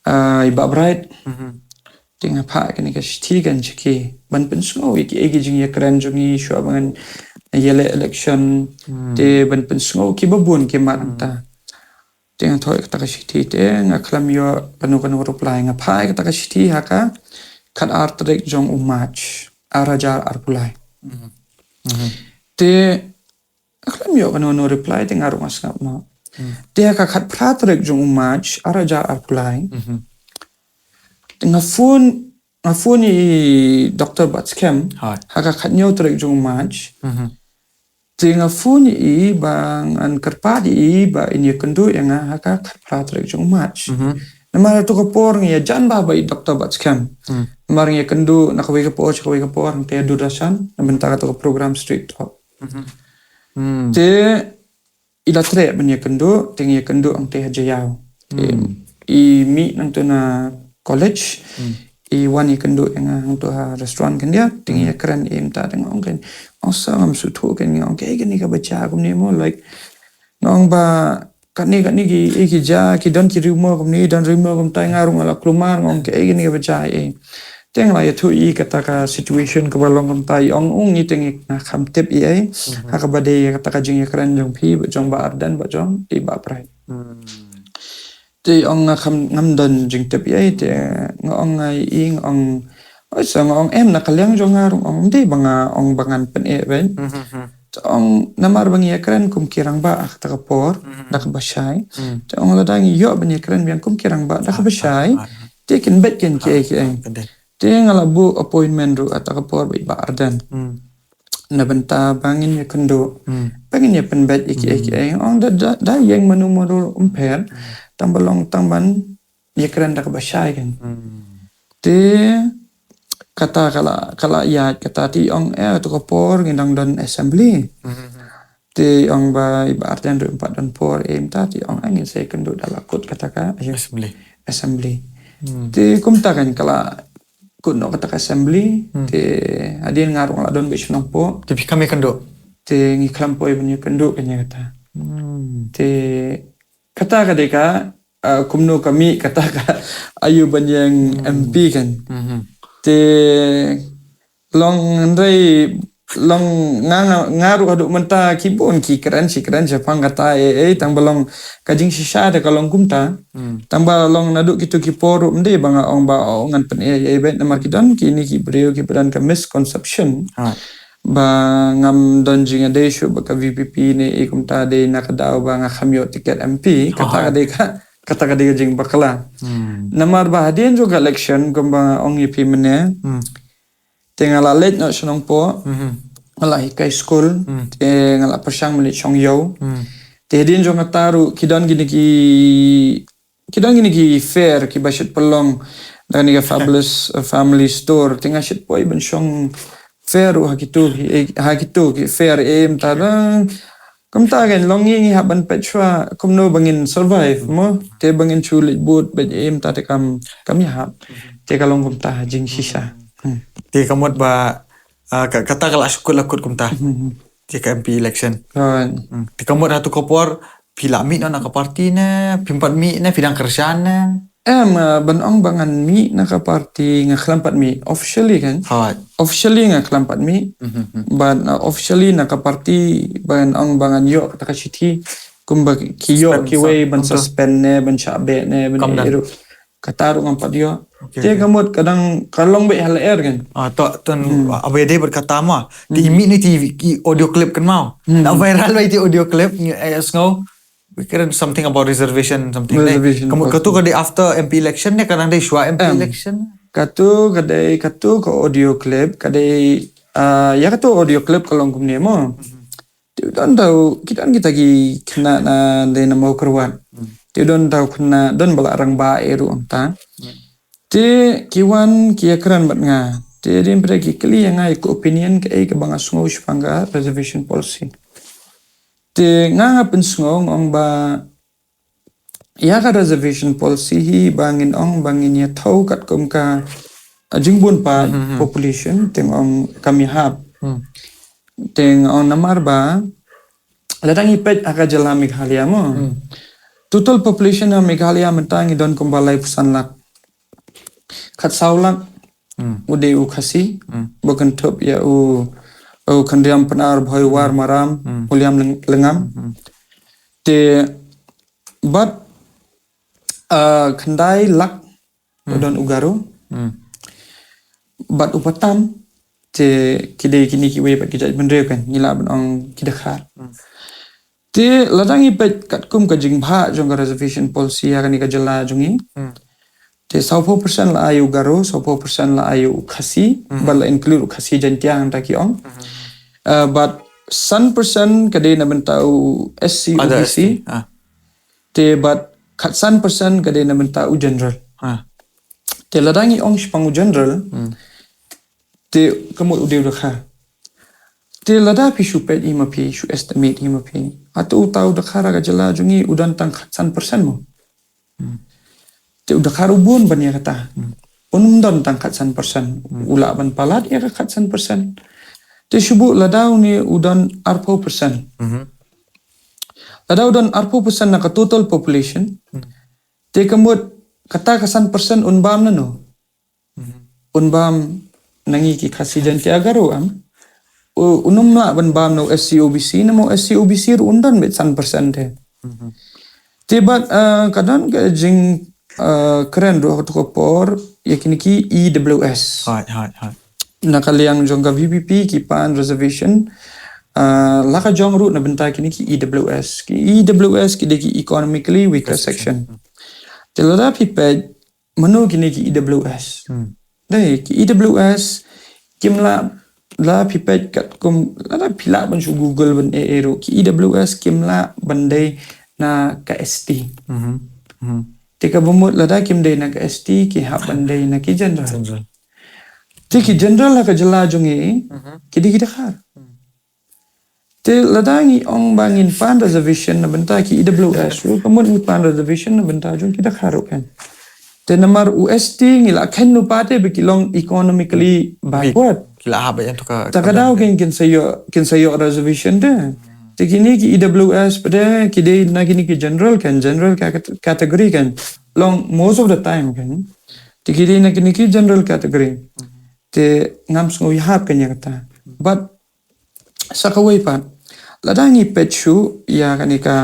ah, i Bah Bright. Te nga phah kane ka shithi kan sha ki ban pynsngew ïa ki, ïa ki jingïakren jong ngi shuwa ba ngan ïaleh election. Te ban pynsngew kiba bun ki mat mynta. Te nga thoh ïa kata ka shithi te nga khlem ïoh kano kano reply. Nga phah ïa kata ka shithi ha ka khatar tarik jong u March, ar hajar arphew lai. Te nga khlem ïoh kano kano reply te nga ruh nga sngap noh. Te ha ka khatphra tarik jong u March, ar hajar arphew lai. Te nga phone, nga phone ïa i Doktor Batskhem ha ka khathynñiew tarik jong u March. Te nga phone ïa i ba ngan kyrpad ïa i ba in ïakynduh ïa nga ha ka khatphra tarik jong u March. Namar ha tu ka por ngi ïajan bha bad i Doktor Batskhem. Namar ngi ïakynduh na kawei ka por sha kawei ka por, hangta ha Doordarshan na bynta katu ka program Street Talk. Te i la treh ban ïakynduh, te ngi ïakynduh hangta ha Jaïaw. Te i mih nangtu na college, i wan ïakynduh ïa nga hangtu ha restaurant khyndiat, te ngi ïakren, i mynta te nga ong kan, ong sa ngam sngewthuh kan, nga ong kaei kane kaba jia kumne mo, like, nga ong ba katne katne ki, eh, ki jia, ki don ki rumor kumne, don rumor kumta, nga ruh nga la kulmar, nga ong kaei kane kaba jia, eh. Te nga la ïathuh ïa i kata ka situation kaba long kumta, i ong, ong, ngi te ngi, nga kham tip ei ei ha kaba dei kata ka jingïakren jong phi bad jong Bah Ardent bad jong i Bah Bright. Te i ong nga kham, ngam don jingtip ei ei, te nga ong nga ïa i, nga ong, oi sa, nga ong em, na ka liang jong nga ruh ong dei ba nga ong ba ngan pyneh beit. Te ong namar ba ngi ïakren kum ki rangbah ha kata ka por da kaba shai. Te ong lada ngi ïoh ban ïakren biang kum ki rangbah da kaba shai, te kin beit kin kiei kiei. Te nga la book appointment ruh ha kata ka por bad i Bah Ardent na bynta ba ngin ïakynduh, ba ngin ïapynbeit ïa kiei kiei. Ong da, da, da ïeng mano mano ruh ym pher, tang ba long tang ban ïakren da kaba shai kan. Te kata ka la, ka la ïaid kata, te i ong eh ha tu ka por ngi dang don assembly. Te ong ba i Bah Ardent ruh em pat don por, em ta te ong ai ngin sa ïakynduh da la kut kata ka, ayu, Assembly. Assembly. Hmm. Te kumta kan ka la kut noh kata ka Assembly. Hmm. Te hadien nga ruh nga la don beit sha Nongpoh. Te phi kam ïakynduh? Te ngi khlem poi ban ïakynduh kane kata. Hmm. Te kata ka dei ka, ah, kumno ka mih kata ka ayu ban ïeng Hmm. M P kan. Mhm. Te long hynrei long nga, nga, nga ruh haduh mynta ki bun ki kren shi kren shaphang kata ei ei, tang ba long ka jingshisha da ka long kumta. Hmm. Tang ba long naduh kito ki por ruh ym dei ba nga ong ba, oh, ngan pyneh ei ei beit, namar ki don kine ki briew kiba don ka misconception Ha. ba ngam don jingïadei shuh bad ka V P P ne ei kumta, dei na ka daw ba nga kham ïoh tiket M P. Kata Ha. ka dei ka, kata ka dei ka jingbakla. Hmm. Namar ba hadien jong ka election kumba nga ong ïa phi mynne, Hmm. te nga la leit noh sha Nongpoh, Mhm. nga la hikai skul, Hmm. te nga la pyrshang ban leit shong ïew. Hmm. Te hadien jong kata ruh ki don kine ki, ki don kine ki fair kiba shait pynlong da kane ka Fabulous, uh, Family Store. Te nga shait poi ban shong fair ruh ha kito ki, eh, ha kito ki fair, em, ta dang. Kumta kan long ngi, ngi hap ban peit shuwa kumno ba ngin survive mo. Te ba ngin shu leit vote beit, em, ta te kam, kam ïahap. Te ka long kumta jingshisha. Hmm. Te ka mut ba, ah, ka, kata ka la shu kut la kut kumta. Hmm. Te ka M P election. Kan. Hmm. Te ka mut ha tu ka por phi la mih noh na ka party ne, phim pat mih ne, phi dang kyrshan ne? Em, ah, ban ong ba ngan mih na ka party nga khlem pat mih officially kan. Hooid. Officially nga khlem pat mih. Mhm, mhm. But, ah, officially na ka party ban ong ba ngan ïoh kata ka shithi kumba ki ïoh Suspend, kiwei ban suspend, suspend ne, ban shah beh ne, ban Kam dang. ïa ruh. Kata ruh ngam pat ïoh. Okay, Te okay. ka mut ka dang ka long beit ha lyer kan. Ah, to, to Hmm. aba dei bad kata ma. Te Hmm. i mih ne te i audio clip kan mau. Hmm. Da viral beit te audio clip, ngi, eh, sngew. Wi kren something about reservation, something, ne? Reservation Ka mut, ka tu policy. ka dei after M P election ne, ka dang dei shuwa M P Em. election? Ka tu ka dei, ka tu ka audio clip, ka dei, ah, ïa ka tu audio clip ka long kumne mo. Mhm. Te u don tau, ki don kita ki khynnah na dei na Mawkyrwat. Hmm. Te u don tau khynnah, don ba la rangbah eh ruh ong ta. Hmm. Te ki wan ki ïakren bad nga. Te hadien pat ki kylli ïa nga ïa ka opinion kaei kaba nga sngew shaphang ka reservation policy. Te nga nga pynsngew nga ong ba ïa ka reservation policy hi ba ngin ong ba ngin ïa thew katkum ka, uh, jingbun pat Mhm, mhm. population, te nga ong kam ïahap. Hmm. Te nga ong namar ba lada ngi peit ha ka jylla Meghalaya mo. Hmm. Total population ha Meghalaya mynta ngi don kumba laiphew san lak. Khatsaw lak Hmm. u dei u Khasi, Hmm. ba kynthup ïa u, u Khynriam Pnar, Bhoi War, Hmm. Maram, Hmm. William Leng-, Lyngngam. Hmm. Te bad, uh, khyndai lak Hmm. don u Garo. Hmm. Bad uba tam te ki dei kine kiwei pat ki jaitbynriew kan, ngi lah ban ong ki Dkhar. Hmm. Te lada ngi peit katkum ka jingbha jong ka reservation policy ha kane ka jylla jong ngi. Hmm. Te sawphew percent la ai u Garo, sawphew percent la ai u Khasi, Hmm. bad la include u Khasi Jaiñtia hangta ki ong. Hmm. Uh, bad san percent ka dei na bynta u S C, Other O B C. S T, ah. Te bad khatsan percent ka dei na bynta u general. Ah. Te lada ngi ong shaphang u general, Hmm. te ka mut u dei u Dkhar. Te lada phi shu peit hi ma phi, shu estimate hi ma phi. Hato uta u Dkhar ha ka jylla jong ngi u don tang khatsan percent mo? Hmm. Te u Dkhar u bun ban ïa kata. Hmm. Un ym don tang khatsan percent. Hmm. U lah ban palat ïa ka khatsan percent. Te shu buh lada une u don arphew percent. Mhm. Lada u don arphew percent na ka total population. Hmm. Te ka mut kata ka san percent un bam nano? Mhm. Un bam na ngi ki Khasi Jaiñtia Garo em? U, un ym lah ban bam na u S C O B C, namar u S C O B C ruh un don beit san percent te. Mhm. Te bad, eh, ka don ka jing, eh, kren ruh ha kato ka por ïa kine ki E W S. Hooid, hooid, hooid. Na ka liang jong ka V P P ki pan reservation, eh, la ka jong ruh na bynta kine ki E W S. Ki E W S ki dei ki economically weaker Weaker section. section. Hmm. Te lada phi peit mano kine ki E W S. Hmm. Dei, ki E W S kim lah, la phi peit katkum, lada phi lah ban shu Google ban ei ei ruh, ki E W S kim lah ban dei na ka S T. Mhm. Mhm. Te kaba mut lada kim dei na ka S T, ki hap ban dei na ki general. General. Te ki general ha ka jylla jong ngi, Mhm. ki dei ki Dkhar. Hmm. Te lada ngi ong ba ngin pan reservation na bynta ki E W S ruh, ka mut ngi pan reservation na bynta jong ki Dkhar ruh kan. Te namar u S T ngi la khein lypa te ba ki long economically backward. Ki la hap ïa tu ka. Ta ka daw kan kin sa ïoh, kin sa ïoh reservation te. Te kine ki E W S pat de ki dei na kine ki general kan, general ca-, category kan. Long most of the time kan. Te ki dei na kine ki general category. Te ngam sngew ïahap kan ïa kata. But sa kawei pat, lada ngi peit shuh ïa kane ka,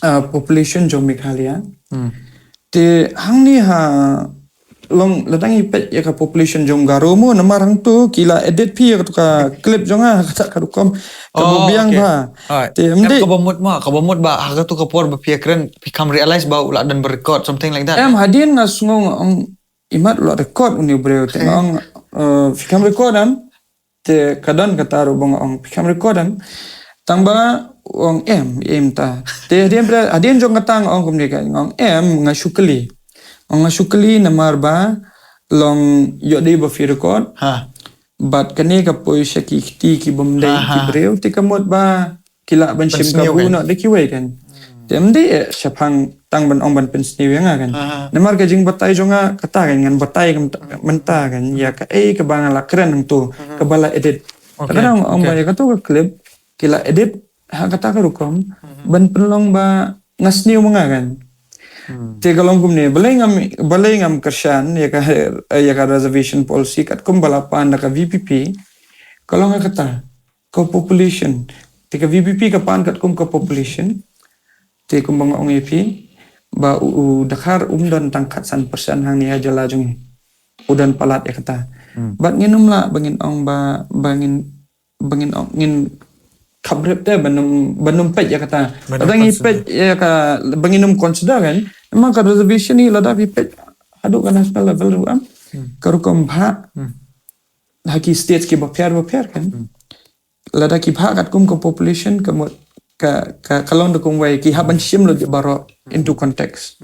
ah, population jong Meghalaya. Te hangne ha long, lada ngi peit ïa ka population jong Garo mo, namar hangto ki la edit phi ïa ka clip jong nga, kata ka rukom kaba biang bha. Te em dei, kaba mut ma, kaba mut ba ha katu ka por ba phi ïakren phi kam realize ba u la dang record something like that. Em, hadien nga sngew nga ong, imat u la record une u briew, te nga ong, eh, phi kam record em? Te ka don kata ruh ba nga ong, phi kam record em? Tang ba u ong em, em ta. Te hadien, hadien jong kata nga ong kumne kan, nga ong em, nga shu kylli. Nga shu kylli namar ba long ïoh dei ba phi record. Bad kane ka poi sha ki kti ki bym dei ki briew, te ka mut ba ki lah ban shim kabu noh da kiwei kan. Te em dei, eh, shaphang tang ban ong ban pynsniew ïa nga kan. Namar ka jingbatai jong nga kata kan, ngan batai mynta kan ïa kaei kaba nga la kren hangto, kaba la edit. Kata nga ong ba ïa kato ka clip ki la edit ha kata ka rukom ban pynlong ba nga sniew ma nga kan. Te ka long kumne, balei ngam, balei ngam kyrshan ïa ka, ïa ka reservation policy katkum ba la pan da ka V P P. Ka long ha kata ka population. Te ka V P P ka pan katkum ka population. Te kumba nga ong ïa phi ba u, u Dkhar um don tang khatsan percent hangne ha jylla jong ngi. U don palat ïa kata. Bad ngin ym lah ba ngin ong ba, ba ngin, ba ngin ong, ngin khabrip te ban ym, ban ym peit ïa kata. Lada ngi peit ïa ka, ba ngin ym consider kan. Namar ka reservation hi lada phi peit haduh ka national level ruh em, ka rukom bha ha ki states kiba pher ba pher kan. Lada ki bha katkum ka population ka mut ka, ka, ka long da kumwei, ki hap ban shim lut baroh into context.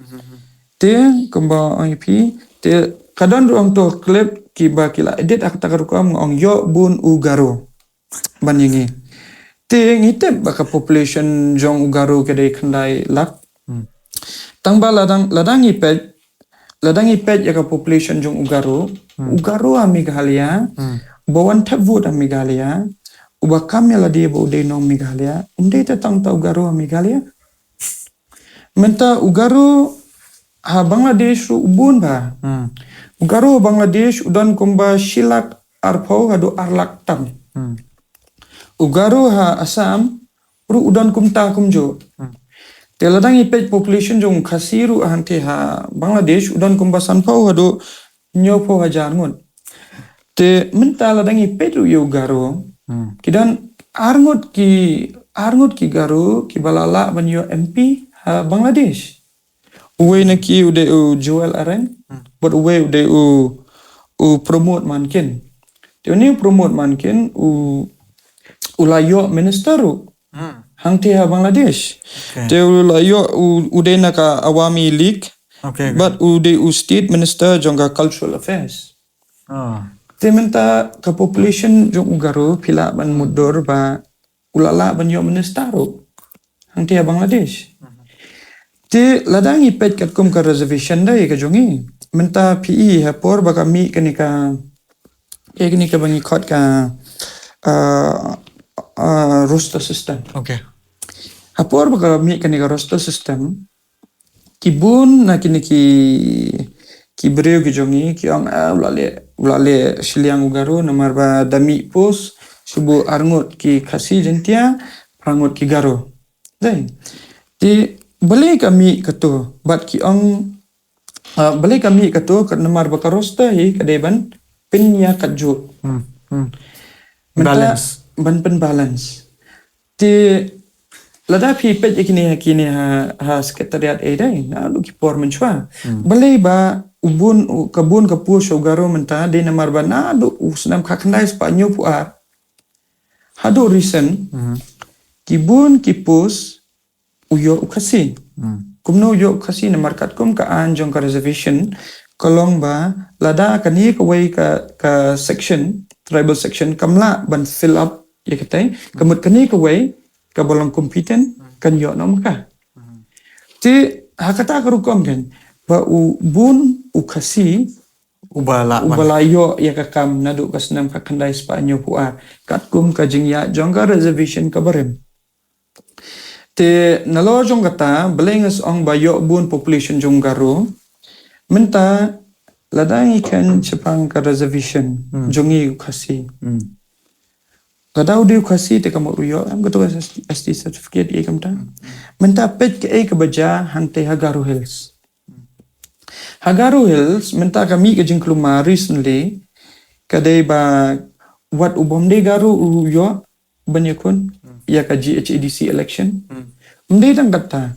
Te kumba ong ïa phi, te ka don ruh hangto clip kiba ki la edit ha kata ka rukom, nga ong ïoh bun u Garo ban ïa ngi. Te ngi tip ba ka population jong u Garo ka dei khyndai lak. Tang ba lada, lada ngi peit, lada ngi peit ïa ka population jong u Garo, u Garo ha Meghalaya, uba wan thep vote ha Meghalaya, uba kam ïa lade ba u dei nong Meghalaya, um dei te tang uta u Garo ha Meghalaya. Mynta u Garo ha Bangladesh ruh u bun bha. U Garo ha Bangladesh u don kumba shi lak arphew haduh ar lak tam. U Garo ha Assam ruh u don kumta kumjuh. Te lada ngi peit population jong u Khasi ruh hangte ha Bangladesh u don kumba sanphew haduh hynñiewphew hajar ngut. Te mynta lada ngi peit ruh ïa u Garo, ki don ar ngut ki, ar ngut ki Garo kiba la lah ban ïoh M P ha Bangladesh. Uwei na ki u dei u Jewel Orang, bad uwei u dei u, u Pramod Mankim. Te une u Pramod Mankim u, u la ïoh minister ruh hangte ha Bangladesh. Te u la ïoh u, u dei na ka Awami League, bad u dei u state minister jong ka cultural affairs. Te mynta ka population jong u Garo phi lah ban mutdur ba u la lah ban ïoh minister ruh hangte ha Bangladesh. Te lada ngi peit katkum ka reservation da ïa ka jong ngi. Mynta phi i ha por ba ka mih kane ka, ïa kane kaba ngi khot ka, ah, ah, roster system. Ha por ba ka mih kane ka roster system, ki bun na kine ki, ki briew ki jong ngi ki ong, ah, u la leh, u la leh shiliang u Garo namar ba da mih post shu buh ar ngut ki Khasi Jaiñtia, phra ngut ki Garo. Dei. Te balei ka mih kato, bad ki ong, ah, balei ka mih kato, ka namar ba ka roster hi ka dei ban pynïakatjuh. Mynta ban pynbalance. Te lada phi peit ïa kine, kine ha, ha secretariat ei dei naduh ki por mynshuwa. Balei ba u bun, u, ka bun ka post sha u Garo mynta dei namar ba naduh u snem khatkhyndai spah hynñiewphew ar haduh recent, ki bun ki post u ïoh u Khasi. Kumno u ïoh u Khasi? Namar katkum ka aiñ jong ka reservation ka long ba lada kane kawei ka, ka section, tribal section, kam lah ban fill up ïa katei, ka mut kane kawei kaba long competent kan ïoh noh ma ka. Te ha kata ka rukom kan ba u bun u Khasi Uba lah uba la ïoh ïa ka kam naduh ka snem ka khyndai spah hynñiewphew ar katkum ka jingïaid jong ka reservation kaba rim. Te nalor jong kata balei nga ong ba ïoh bun population jong Garo. Mynta lada ngi kren shaphang ka reservation jong ngi u Khasi. Lada u dei u Khasi te ka mut u ïoh em kato ka S T certificate ïa ka mynta. Mynta peit kaei kaba jia hangtei ha Garo Hills. Ha Garo Hills mynta ka mih ka jingkulmar recently ka dei ba wat u bym dei Garo u ïoh ban ïakhun ïa ka G H A D C election. Ym dei tang kata.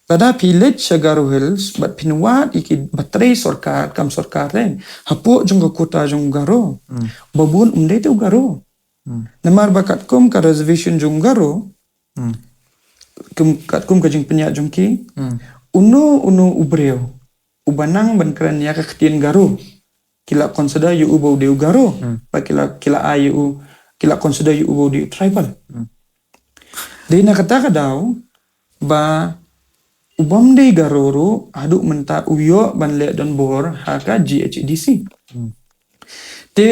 Lada phi leit sha Garo Hills bad phin wad ïa kiba trei sorkar kam sorkar te hapoh jong ka quota jong Garo ba bun ym dei te u Garo. Namar ba katkum ka reservation jong Garo kum katkum ka jingpynïaid jong ki uno uno u briew uba nang ban kren ïa ka ktien Garo ki la consider ïa u ba u dei u Garo ba ki la ki la ai ïa u ki la consider ïa u ba u dei u tribal. Dei na kata ka daw ba u bym dei Garo ruh haduh mynta u ïoh ban leh donbor ha ka G H A D C. Te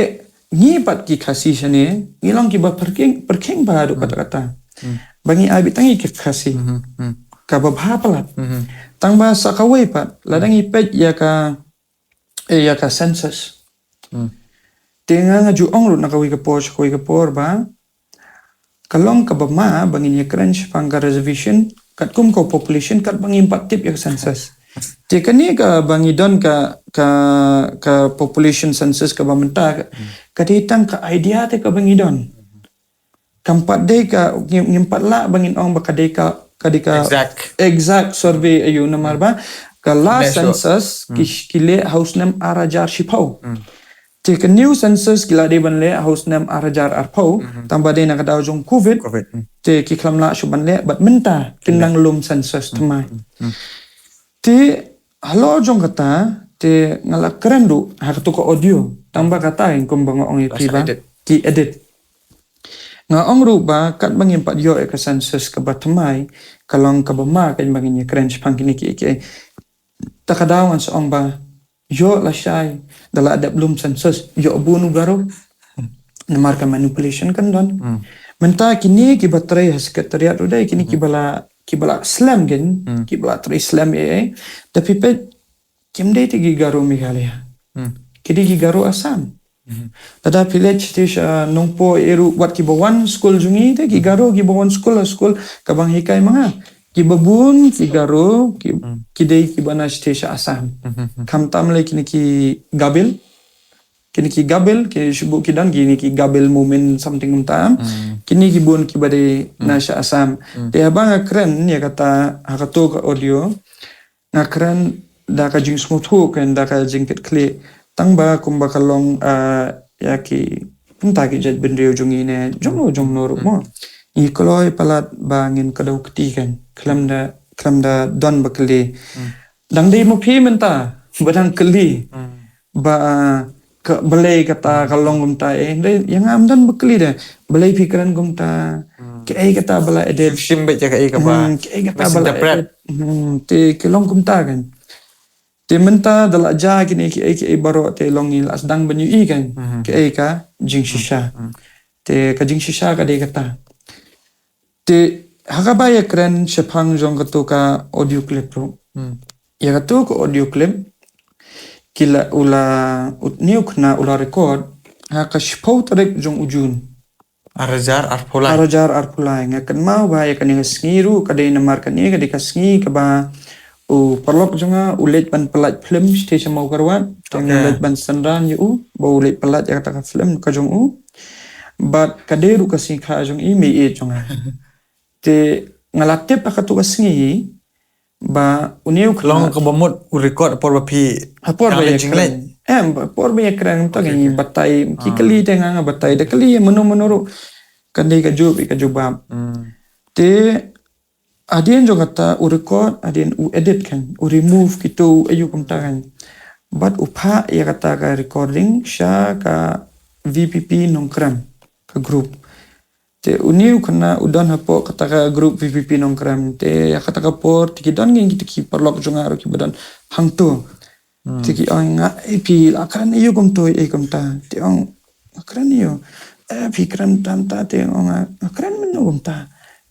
ngi pat ki Khasi shane ngi long kiba pyrkhing pyrkhing ba haduh katta katta ba ngi ai beit tang ïa ki Khasi kaba bha palat. Tang ba sa kawei pat lada ngi peit ïa ka eh, ïa ka census. Te nga nga ju ong ruh na kawei ka por sha kawei ka por ba ka long kaba ma ba ngin ïakren shaphang ka reservation katkum ka population katba ngim pat tip ïa ka census. Te kane kaba ngi don ka ka ka population census kaba mynta ka dei tang ka idea te kaba ngi don. Kam pat dei ka ngim ngim pat lah ba ngin ong ba ka dei ka ka dei ka Exact. Exact survey aïu namar ba ka last National. Census ki ki leh ha u snem ar hajar shiphew. Te ka new census ki la dei ban leh ha u snem ar hajar arphew tang ba dei na ka daw jong covid. Covid. Hmm. Te ki khlem lah shuh ban leh bad mynta kin nang lum census thymmai. Te halor jong kata te nga la kren ruh ha kato ka audio tang ba kata ïa kumba nga ong ïa phi Last ba edit. Ki edit. Nga ong ruh ba katba ngim pat ïoh ïa ka census kaba thymmai ka long kaba ma kan ba ngin ïakren shaphang kine kiei kiei. Ta ka daw ngan sa ong ba ïoh lashai da la dep lum census ïoh bun u Garo. Namar ka manipulation kan don. Mynta kine kiba trei ha secretariat ruh dei kine kiba la kiba la slem kan kiba la trei slem eh eh. Da phi peit kim dei te ki Garo Meghalaya. Ki dei ki Garo Assam. Lada phi leit te sha Nongpoh eh ruh wat kiba wan skul jong ngi te ki Garo kiba wan skul ha skul kaba nga hikai ma nga. Kiba bun ki Garo ki ki dei kiba na te sha Assam. Khamtam lei kine ki Gabil. Kine ki Gabil ki shu buh ki don kine ki Gabil Momin something kumta. Kine ki bun kiba dei na sha Assam. Te haba nga kren ïa kata ha kato ka audio nga kren da ka jingsngewthuh kan da ka jingkitkhlieh tang ba kumba ka long ah, ïa ki kumta ki jaitbynriew jong ngi ne jong no jong no ruh mo. Ngi kloi palat ba ngin kdew kti kan khlem da khlem da don ba kylli. Dang dei ma phi mynta ba dang kylli ba ka balei kata ka long kumta eh dei ïa nga ym don ba kylli de balei phi kren kumta kaei kata ba la edit. Shim beit ïa kaei kaba Hmm, kaei kata ba la misinterpret. Edit. Hmm, te ki long kumta kan. Te mynta da la ja kine kiei kiei baroh te long ngi la sdang ban ïohi kan. Kaei ka jingshisha. Te ka jingshisha ka dei kata. Te ha kaba ïakren shaphang jong kato ka audio clip ruh. Ïa kato ka audio clip ki la u la u ne u khynnah u la record ha ka shiphew tarik jong u June. Ar hajar arphew lai. Ar hajar arphew lai nga kynmaw ba ïa kane ka sngi ruh ka dei namar kane ka dei ka sngi kaba u paralok jong nga u leit ban pynlait film shatei sha Mawkyrwat. Te nga Okay. leit ban synran ïa u ba u leit pynlait ïa kata ka film ka jong u. Bad ka dei ruh ka sngi kha jong i meieit jong nga. Te nga la tip ha kato ka sngi ba une u khynnah Long kaba mut u record por ba phi ha por ba kang ïa leit jingleit. Kren. Em, ha por ba ïa kren ta Okay, ngi okay. Batai ki kylli te nga nga batai da kylli mano mano ruh. Kan dei ka jub ïa ka jubab. Hmm. Te hadien jong kata u record hadien u edit kan u remove kito u ayu kumta kan. Bad u phah ïa kata ka recording sha ka V P P Nongkrem ka group. Te une u khynnah u don hapoh kata ka group VPP Nongkrem. Te ha kata ka por te ki don ngi kita ki paralok jong nga ruh kiba don hangto. Te ki ong nga, "Eh, phi la kren aïu kumto, eh, kumta?" Te ong, "Nga kren aïu?" "Eh, phi kren tang ta." Te ong nga, "Nga kren mynno kumta?"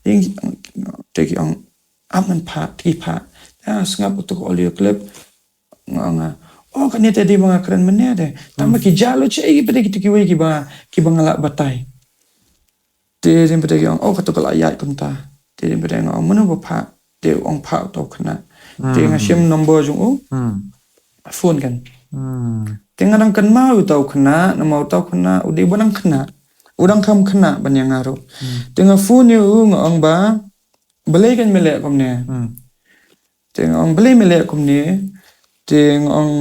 Te ki ong, te ki ong, "Ap ngan phah." Te ki phah. Te nga sngap uto u audio clip. Nga ong nga, "Oh, kane te dei ba nga kren mynne te." Tang ba ki jah lut shaei pat kita kiwei kiba, kiba nga la batai. Te dei pat ki ong, "Oh, kato ka la ïaid kumta." Te dei pat nga ong, "Mano ba phah?" Te ong, "Phah uto u khynnah." Te nga shim number jong u. Phone kan. Te nga dang kynmaw uto u khynnah, namar uto u khynnah u dei ba dang khynnah. U dang kham khynnah ban ïa nga ruh. Te nga phone ïa u nga ong ba, "Balei kan me leh kumne?" Te nga ong, "Balei me leh kumne?" Te nga ong,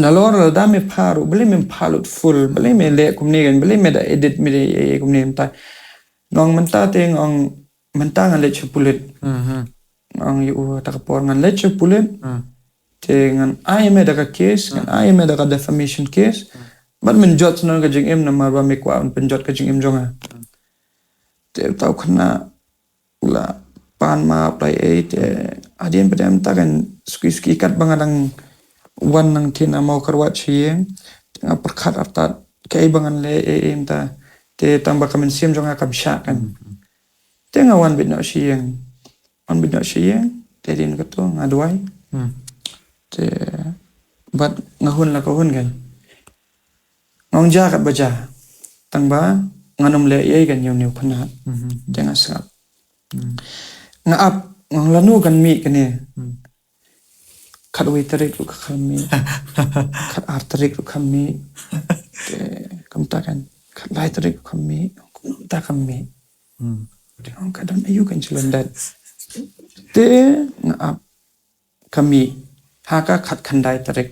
"Nalor lada me phah ruh, balei mem phah lut full, balei me leh kumne kan, balei me da edit me da, eh, kumne mynta?" Nga ong, "Mynta te," nga ong, "mynta ngan leit sha pulit." Nga ong ïa u ha kata ka por, "Ngan leit sha pulit." Te ngan ai me da ka case, ngan ai me da ka defamation case. Bad men jot shen ka jingim namar ba me kwah ban pynjot ka jingim jong nga. Te uto u khynnah u la pan map lai ei te hadien pat em ta kan suki suki kat ba nga dang wan nangtei na Mawkyrwat sha ïing. Te nga pyrkhat artat kaei ba ngan leh ei ei mynta. Te tang ba ka mynsiem jong nga kam shah kan. Te nga wan beit noh sha ïing. Wan beit noh sha ïing. Te hadien kato nga duwai. Te bad nga hun la ka hun kan. Nga ong jia kat ba jia. Tang ba ngan ym leh ei ei kan ïa une u khynnah. Te nga sngap. Nga ap, nga ong lano kan mih kane. Khatwei tarik ruh kam mih. Khatar tarik ruh kam mih. Te kumta kan. Khatlai tarik ruh kam mih. Kumta kam mih. Te nga ong ka don aïu kan jylliew dat. Te nga ap. Ka mih ha ka khatkhyndai tarik.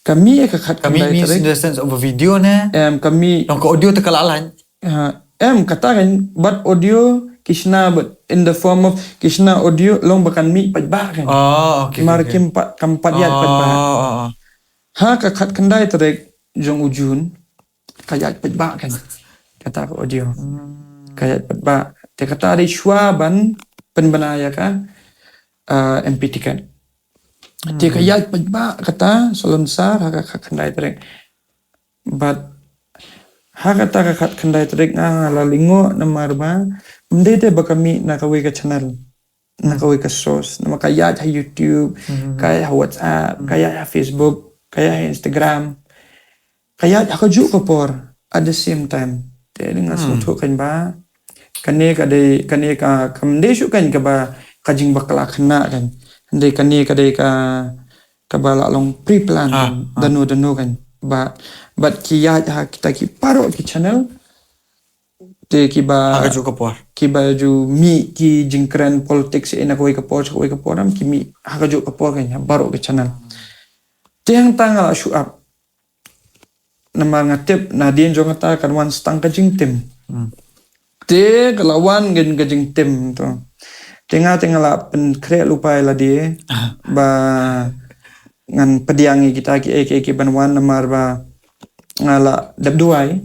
Ka mih ha ka khatkhyndai tarik. Ka mih means in the sense of a video ne? Em, ka mih. Long ka audio te ka la lait. Ha, em, kata kan bad audio ki shna bad in the form of ki shna audio long ba kan mih paidbah kan. Oh, okay. Mar kim pat, kam pat ïaid paidbah. Ha ka khatkhyndai tarik jong u June. Ka ïaid paidbah kan. Kata ka audio. Ka ïaid paidbah. Te kata dei shuwa ban pynbna ïa ka, ah, MP ticket. Te ka ïaid paidbah kata salonsar ha ka khatkhyndai tarik. Bad ha kata ka khatkhyndai tarik nga la lyngngoh namar ba ym dei te ba ka mih na kawei ka channel. Na kawei ka source. Namar ka ïaid ha YouTube, ka ïaid ha WhatsApp, ka ïaid ha Facebook, ka ïaid ha Instagram. Ka ïaid ha kajuh ka por at the same time. Te nga sngewthuh kan ba kane ka dei, kane ka, kam dei shuh kan kaba ka jingbakla khynnah kan. Hynrei kane ka dei ka, kaba la long pre-plan kan. Dano dano kan. Bad, bad ki ïaid ha kita ki baroh ki channel. Te kiba ha kajuh ka por. Kiba ju mih ki jingkren politics na kawei ka por, kawei ka por, em ki mih ha kajuh ka por kan, ha baroh ka channel. Te hangta nga la shu ap. Namar nga tip nadien jong kata kan wan tang ka jingtim. Te ka la wan ngan ka jingtim to. Te nga te nga la pynkhreh lypa ïa lade ba ngan pdiang ïa kita kiei kiei kiban wan namar ba nga la dep duwai.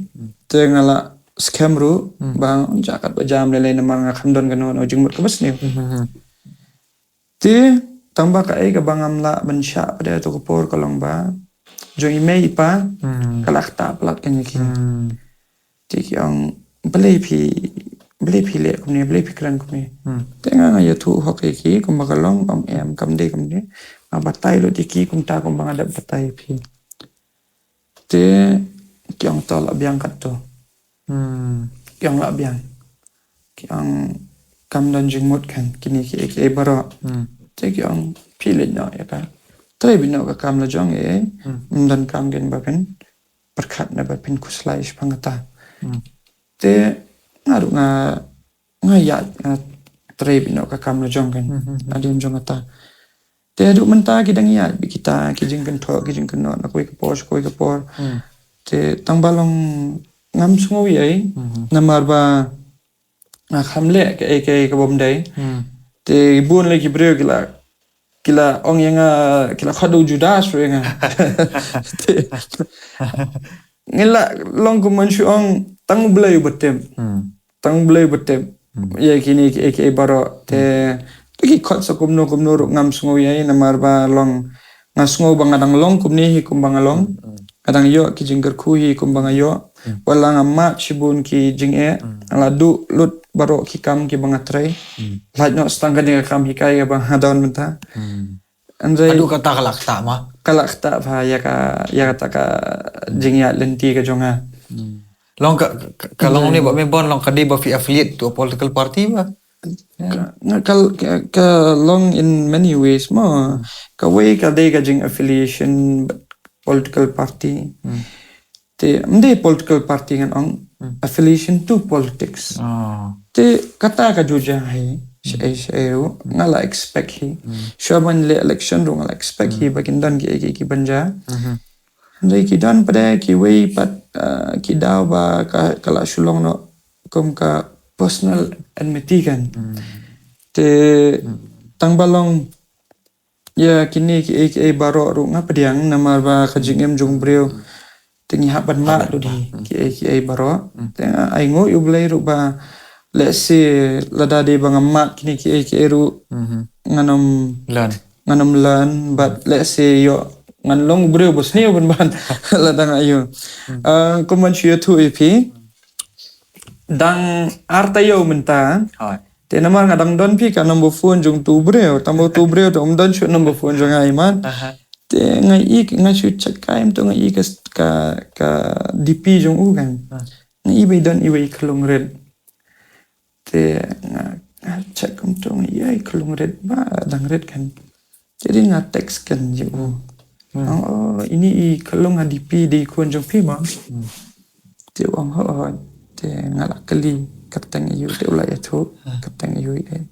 Te nga la skhem ruh ba jaka ba jam lei lei namar nga kham don kano kano jingmut kaba sniew. Te tang ba kaei kaba ngam lah ban shah pat ha kato ka por ka long ba jong i mei i pa ka la ktah palat kan ïa ki. Te ki ong, "Balei phi, balei phi leh kumne, balei phi kren kumne?" Te nga nga ïathuh hok ïa ki kumba ka long, ong em kam dei kumne. Nga batai lut ïa ki kumta kumba nga dep batai ïa phi. Te ki ong, "To lah biang katto." Ki ong, "Lah biang." Ki ong, "Kam don jingmut kan kine kiei kiei baroh." Te ki ong, "Phi leit noh ïa ka, trei beit noh ka kam la jong, eh, ym don kam kan ba phin pyrkhat ne ba phin khuslai shaphang kata." Te nga ruh nga, nga ïaid, nga trei beit noh ka kam la jong kan. Hadien jong kata. Te haduh mynta ki dang ïaid beit kita ki jingkynthoh ki jingkynnoh na kawei ka por sha kawei ka por. Te tang ba long ngam sngew ei ei namar ba nga kham leh kaei kaei ka bym dei. Te bun lei ki briew ki la, ki la ong ïa nga, ki la khot da u Judas ruh ïa nga. Te ngi la long kum ban shu ong tang U Blei uba tip. Tang U Blei uba tip. Ïa kine ki, ki, ki baroh te, te ki khot sa kumno kumno ruh ngam sngew ïa, namar ba long, nga sngew ba nga dang long kumne hi kumba nga long. Nga dang ïoh ki jingkyrkhu hi kumba nga ïoh. Wat la nga mad shibun ki jingeh, nga la duh lut baroh ki kam kiba nga trei. Lait noh sa tang kane ka kam hikai kaba nga don mynta. Hynrei haduh katta ka la ktah ma. Ka la ktah bha ïa ka, ïa kata ka jingïaid lynti ka jong nga. Long ka, ka, ka long ne ba me bun long ka dei ba phi affiliate to a political party ba? Ka, ka, ka, ka long in many ways mo. Kawei ka dei ka jing affiliation political party. Te ym dei political party ngan ong, affiliation to politics. Te kata ka ju jia hi shaei shaei ruh, nga la expect hi. Shuwa ban leh election ruh nga la expect hi ba kin don kiei kiei kiban jia. Hynrei ki don pat de kiwei pat, ah, ki daw ba ka, ka la shu long noh kum ka personal enmity kan. Te tang ba long ïa kine kiei kiei baroh ruh nga pdiang, namar ba ka jingim jong u briew te ngi hap ban mad lut hi kiei kiei baroh. Te nga ainguh ïa U Blei ruh ba lehse lada dei ba nga mad kine kiei kiei ruh ngan ym, ngan ym learn, but lehse ïoh ngan long u briew ba sniew ban ban lada nga ïoh. Ah, kum ban shu ïathuh ïa phi, dang ar taïew mynta. Te namar nga dang don phi ka number phone jong utu u briew, tang ba utu u briew te um don shuh number phone jong nga, i man. Te nga i, nga shu check kai mynta nga i ka, ka, ka D P jong u kan. Nga i ba i don iwei i khyllung rit. Te nga, nga check kumto nga i, ai, khyllung rit ba dang rit kan. Te dei nga text kan ïa u. Ong, oh, ini i khyllung ha D P dei khun jong phi mo. Te u ong, ho, ho. Te nga la kylli kyrteng ïa u, te u la ïathuh kyrteng ïa u, eh.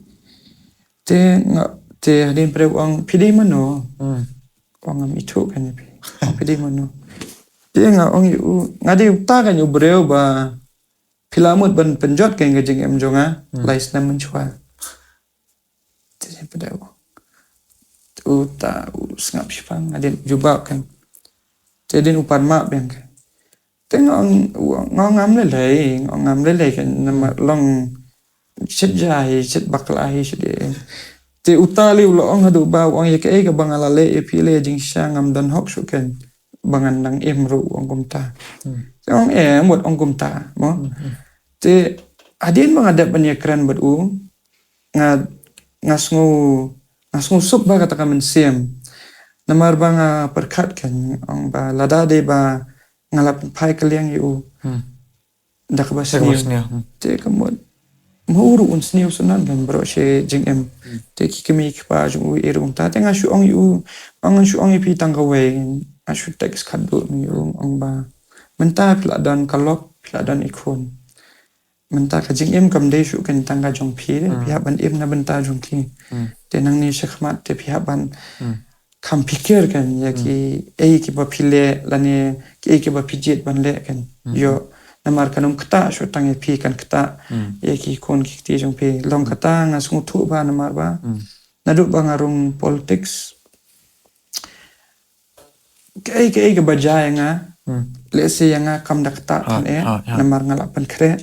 Te nga, te hadien pat u ong, phi dei mano? U ong, ngam ithuh kan ïa phi. Phi dei mano? Te nga ong ïa u, nga dei uta kan ïa u briew ba phi la mut ban pynjot kan ka jingim jong nga lai snem mynshuwa. Te hadien pat u, uta u sngap shiphang, hadien jubab kan. Te hadien u pan map biang kan. Te nga ong, nga ong ngam lei lei, nga ong ngam lei lei kan, namar long shit jia hi, shit bakla hi, shit ïa. Te uta lei u la ong haduh ba u ong ïa kaei kaba nga la leh ïa phi lei jingshisha ngam don hok shuh kan. Ba ngan nang im ruh, u ong kumta. Te ong em, wat ong kumta mo. Te hadien ba nga dep ban ïakren bad u, nga, nga sngew, nga sngew suk ba kata ka mynsiem. Namar ba nga pyrkhat kan, ong ba lada dei ba nga la pynphai kylliang ïa u da kaba sniew. Te ka mut ma u ruh un sniew shuh ngan baroh shi jingim. Te ki kmie ki kpa jong u i ruh kumta. Te nga shu ong ïa u, nga shu ong ïa phi tang kawei, nga shu text khatduh ïa u, ong ba mynta phi la don ka lok, phi la don i khun. Mynta ka jingim kam dei shuh kan tang ka jong phi, phi hap ban im na bynta jong ki. Te nangne shakhmat te phi hap ban kham pyrkhat kan ïa kiei kiba phi leh lane kiei kiba phi jied ban leh kan. Ïoh namar kan ym ktah shuh tang ïa phi, kan ktah ïa ki khun ki kti jong phi. Long kata nga sngewthuh ba namar ba naduh ba nga rung politics, kaei kaei kaba jia ïa nga, lehse ïa nga kam da ktah kan eh, namar nga la pynkhreh.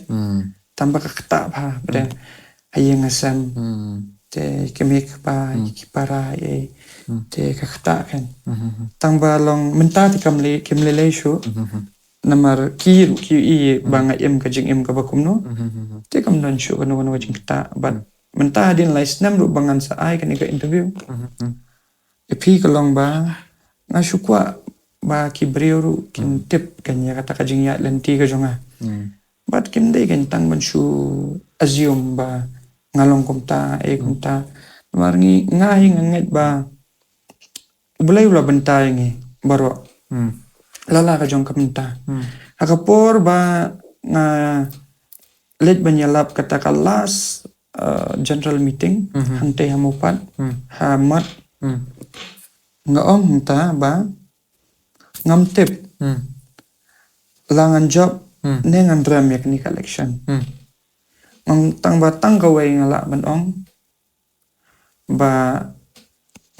Tang ba ka ktah bha, bad ha ïing ha sem. Te ki kmie ki kpa, ki para, eh, te ka ktah kan. Tang ba long mynta te kam lei, kim lei lei shuh. Namar ki ruh ki i ba nga im ka jingim kaba kumno. Te kam don shuh kano kano ka jingktah. Bad mynta hadien lai snem ruh ba ngan sa ai kane ka interview. Ïa phi ka long ba nga shu kwah ba ki briew ruh kin tip kan ïa kata ka jingïaid lynti ka jong nga. Bad kim dei kan tang ban shu assume ba nga long kumta, eh, kumta. Namar ngi, nga hi nga ngeit ba U Blei u la bynta ïa ngi baroh. Lada ka jong ka bynta. Ha ka por ba nga leit ban ïalap kata ka last, uh, general meeting, hangtei ha Mawpat, ha Mat. Nga ong hangta ba ngam tip la ngan jop ne ngan rem ïa kane ka election. Nga ong tang ba tang kawei nga lah ban ong ba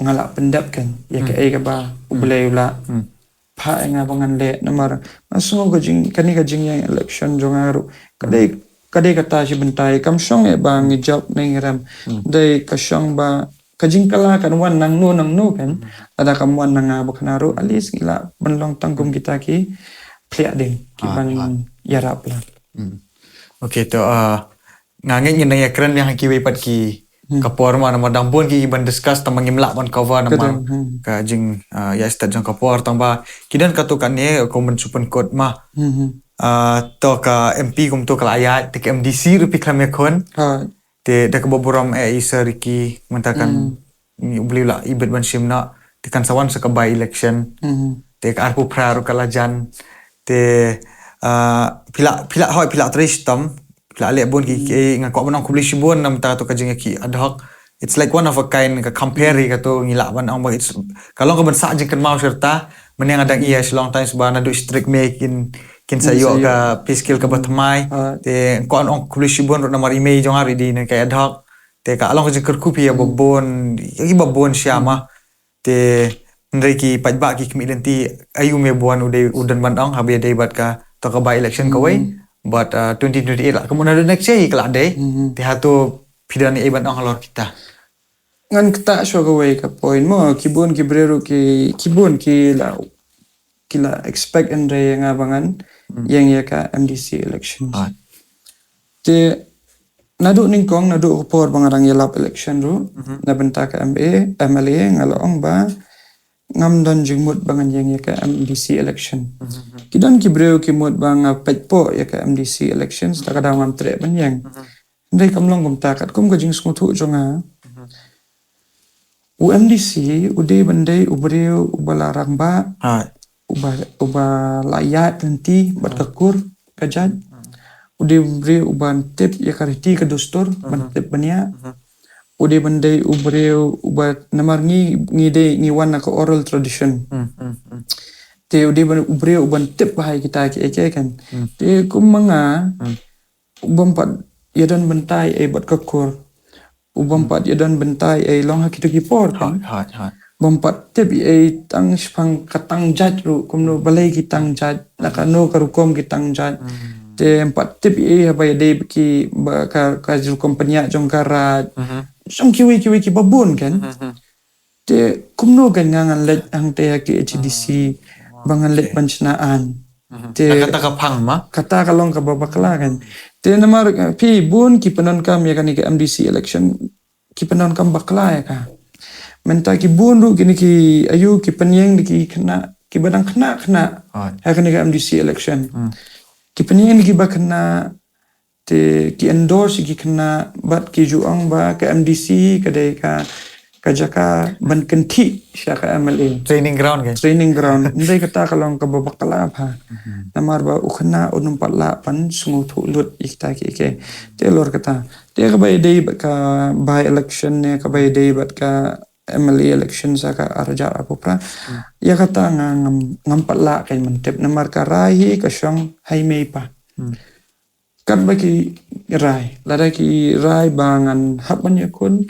nga lah pyndep kan ïa kaei kaba U Blei u lah phah ïa nga ba ngan leh, namar nga sngew ka jing, kane ka jingïeng election jong nga ruh ka dei, ka dei kata shi bynta, kam shong eh ba ngi jop ne ngi rem. Dei ka shong ba ka jingkylla kan wan nangno nangno kan. Lada kam wan na nga bad kane ruh, at least ngi lah ban long tang kum kita ki phliah ding, ki ban ïarap lang. Okay, to, ah, nga ngeit ngin nang ïakren ïa kiwei pat ki ka por ma, namar dang bun ki ban discuss tang ba ngim lah ban cover namar ka jing, ah, ïa stet jong ka por, tang ba ki don katto katne kum ban shu pynkut ma. Ah, to ka M P kumto ka la ïaid, te ka M D C ruh phi khlem ïakhun. Te da kaba burom eh i Sir Ricky mynta kan, u Blei u la ibit ban shim noh, te kan sa wan sa ka by election. Te ka arphew phra ruh ka la jan. Te, ah, phi la, phi la hoi, phi la trei shitom, phi la leh bun ki, ki, nga kwah ban ong khublei shibun namar kata ka jingïakhih ad hoc. It's like one of a kind, ka compare ïa kato, ngi lah ban ong ba it's, ka long ka ban sah jingkynmaw shirta. Mynne nga dang ïa Shillong Times ba naduh shi tarik May kin, kin sa ïoh ka pay scale kaba thymmai. Te kwah ong khublei shibun ruh namar i mei jong nga ruh i dei na ka ad hoc. Te ka long ka jingkyrkhu phi ïa ba bun, ïa ki ba bun sha ma. Te hynrei ki paidbah ki khmih lynti, aïu me bun u dei, u don ban ong, haba ïadei bad kato ka by election kawei. But, uh, twenty twenty-eight lah, ka mut naduh next year hi ka la dei. Te hato phi don ei ban ong halor kita? Ngan ktah shuwa kawei ka point mo, ki bun ki briew ruh ki, ki bun ki la, ki la expect hynrei ïa nga ba ngan ïeng ïa ka M D C election. Te naduh nyngkong, naduh ka por ba nga dang ïalap election ruh, na bynta ka M A, M L A, nga la ong ba ngam don jingmut ba ngan ïeng ïa ka M D C election. Ki don ki briew ki mut ba nga peit poh ïa ka M D C election, ta ka daw ngam treh ban ïeng. Hynrei kam long kumta, katkum ka jingsngewthuh jong nga, u M D C u dei ban dei u briew uba la rangbah, uba, uba la ïaid lynti bad ka kur ka jait. U dei u briew uban tip ïa ka riti ka dustur, ban tip ban ïa. U dei ban dei u briew uba, namar ngi, ngi dei, ngi wan na ka oral tradition. Te u dei ban u briew uban tip bha ïa kita kiei kiei kan. Te kum ma nga, u bym pat ïadon bynta ei bad ka kur. U bym pat ïadon bynta ei long ha kito ki por kan. Bym pat tip ei tang shaphang ka tang jait ruh, kumno balei ki tang jait, na kano ka rukom ki tang jait. Te ym pat tip ei haba ïadei ki ba ka, ka rukom pynïaid jong ka raid. Jong kiwei kiwei ki ba bun kan. Te kumno kan nga ngan leit hangta ha ki H D C ba ngan leit ban shna aiñ. Te kata ka phang ma? Kata ka long kaba bakla kan. Te namar, eh, phi bun ki pyndonkam ïa kane ka M D C election, ki pyndonkam bakla ïa ka. Mynta ki bun ruh kine ki aïu ki pynïeng da ki khynnah, ki ba dang khynnah khynnah ha kane ka M D C election. Ki pynïeng da ki ba khynnah, te ki endorse ki khynnah, bad ki ju ong ba ka M D C ka dei ka, ka jaka ban kynthih sha ka M L A. Training ground kan? Training ground. Hynrei kata ka long kaba bakla bha. Namar ba u khynnah un ym pat lah ban sngewthuh lut ïa kita kiei kiei. Te halor kata, te kaba ïadei bad ka by election ne kaba ïadei bad ka M L A election sha ka ar hajar arphew phra, ïa kata nga ngam, ngam pat lah kan ban tip, namar ka rai hi ka shong ha i mei i pa. Katba ki rai, lada ki rai ba ngan hap ban ïakhun,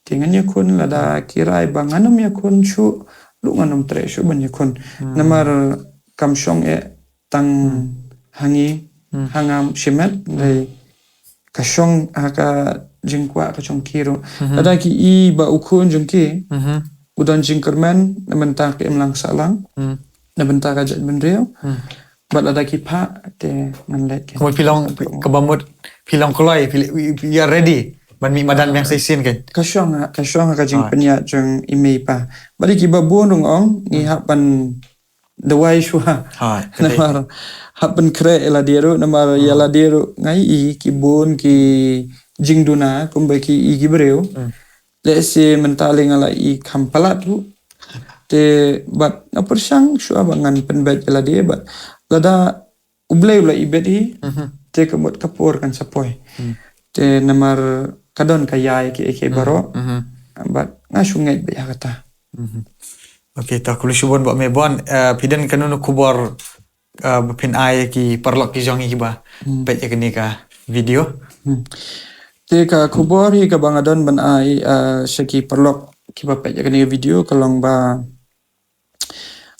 te ngan ïakhun, lada ki rai ba ngan ym ïakhun shuh, ruh ngan ym treh shuh ban ïakhun. Namar kam shong eh tang ha ngi, ha ngam shimet, hynrei ka shong ha ka jingkwah ka jong ki ruh. Lada ki i ba u khun jong ki u don jingkyrmen na bynta ka imlang sahlang, na bynta ka jaitbynriew, bad lada ki phah te ngan leit kan. Kumba phi long, kaba mut phi long kloi, phi, phi, phi are ready ban mih madan biang sa shisien kan? Ka shong ha, ka shong ha ka jingpynïaid jong i mei i pa. Bad ki ba bun ruh ong ngi hap ban duwai shuwa. Namar hap pynkhreh ïa lade ruh, namar ïa lade ruh nga i ki bun ki jingduna kumba ki i ki briew. Lehse mynta lei nga la i kham palat ruh. Te bad nga pyrshang shuwa ba ngan pynbeit ïa lade bad lada U Blei u la ibit hi, te ka mut ka por kan sa poi. Te namar ka don ka ïai kiei kiei baroh, bad nga shu ngeit beit ha kata. Okay, to khublei shibun Bah Mebon, eh, phi don kano kano khubor, eh, ba phin ai ïa ki paralok ki jong ngi kiba peit ïa kane ka video? Te ka khubor hi kaba nga don ban ai, eh, sha ki paralok kiba peit ïa kane ka video ka long ba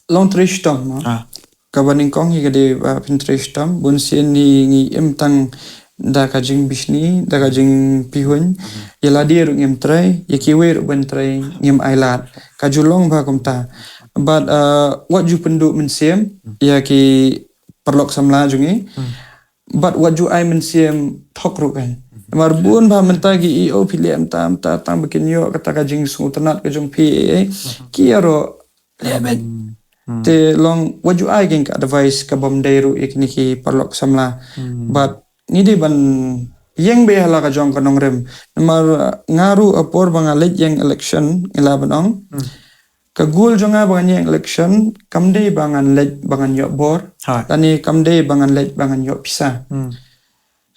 long trei shitom, no? Ah. Kaba nyngkong hi ka dei ba phin trei shitom, bun sien hi ngi im tang da ka jingbishni, da ka jingpihuiñ. Ïa lade ruh ngim trei, ïa kiwei ruh ban trei ngim ai lad. Ka ju long ba kumta. But, uh, wat ju pynduh mynsiem ïa ki paralok samla jong ngi. But wat ju ai mynsiem thok ruh kan. Namar bun ba mynta ki ïoh phi leh mynta mynta tang ba kin ïoh kata ka jingsngewtynnat ka jong phi, eh, eh. Ki ïaroh leh beit. Te long wat ju ai kein ka advice kabym dei ruh ïa kine ki paralok samla. But ngi dei ban ïeng beit ha la ka jong ka nongrim. Namar, uh, nga ruh ha por ba nga leit ïeng election ngi lah ban ong. Ka goal jong nga ba ngan ïeng election kam dei ba ngan leit ba ngan ïoh bor. Hooid. Lane kam dei ba ngan leit ba ngan ïoh pisa.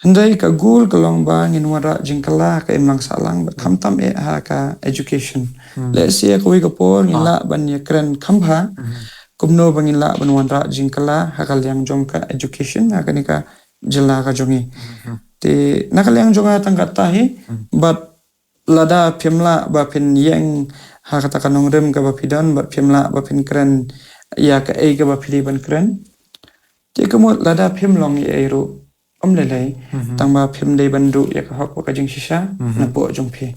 Hynrei ka goal ka long ba ngin wanrah jingkylla ha ka imlang sahlang bad khamtam eh ha ka education. Lehse kawei ka por ngin lah ban ïakren kham bha. Kumno ba ngin lah ban wanrah jingkylla ha ka liang jong ka education ha kane ka jylla ka jong ngi. Te na ka liang jong nga tang katta hi, but lada phim lah ba phin ïeng ha kata ka nongrim kaba phi don, bad phim lah ba phin kren ïa kaei kaba phi dei ban kren. Te ka mut lada phim long ei ei ruh ym lei lei. Tang ba phim dei ban duh ïa ka hok bad ka jingshisha napoh jong phi.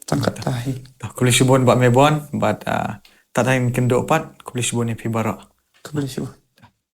Tang katta hi. Khublei shibun Bah Maybon, bad, ah, tad haduh ngin kynduh pat, khublei shibun ïa phi baroh. Khublei shibun.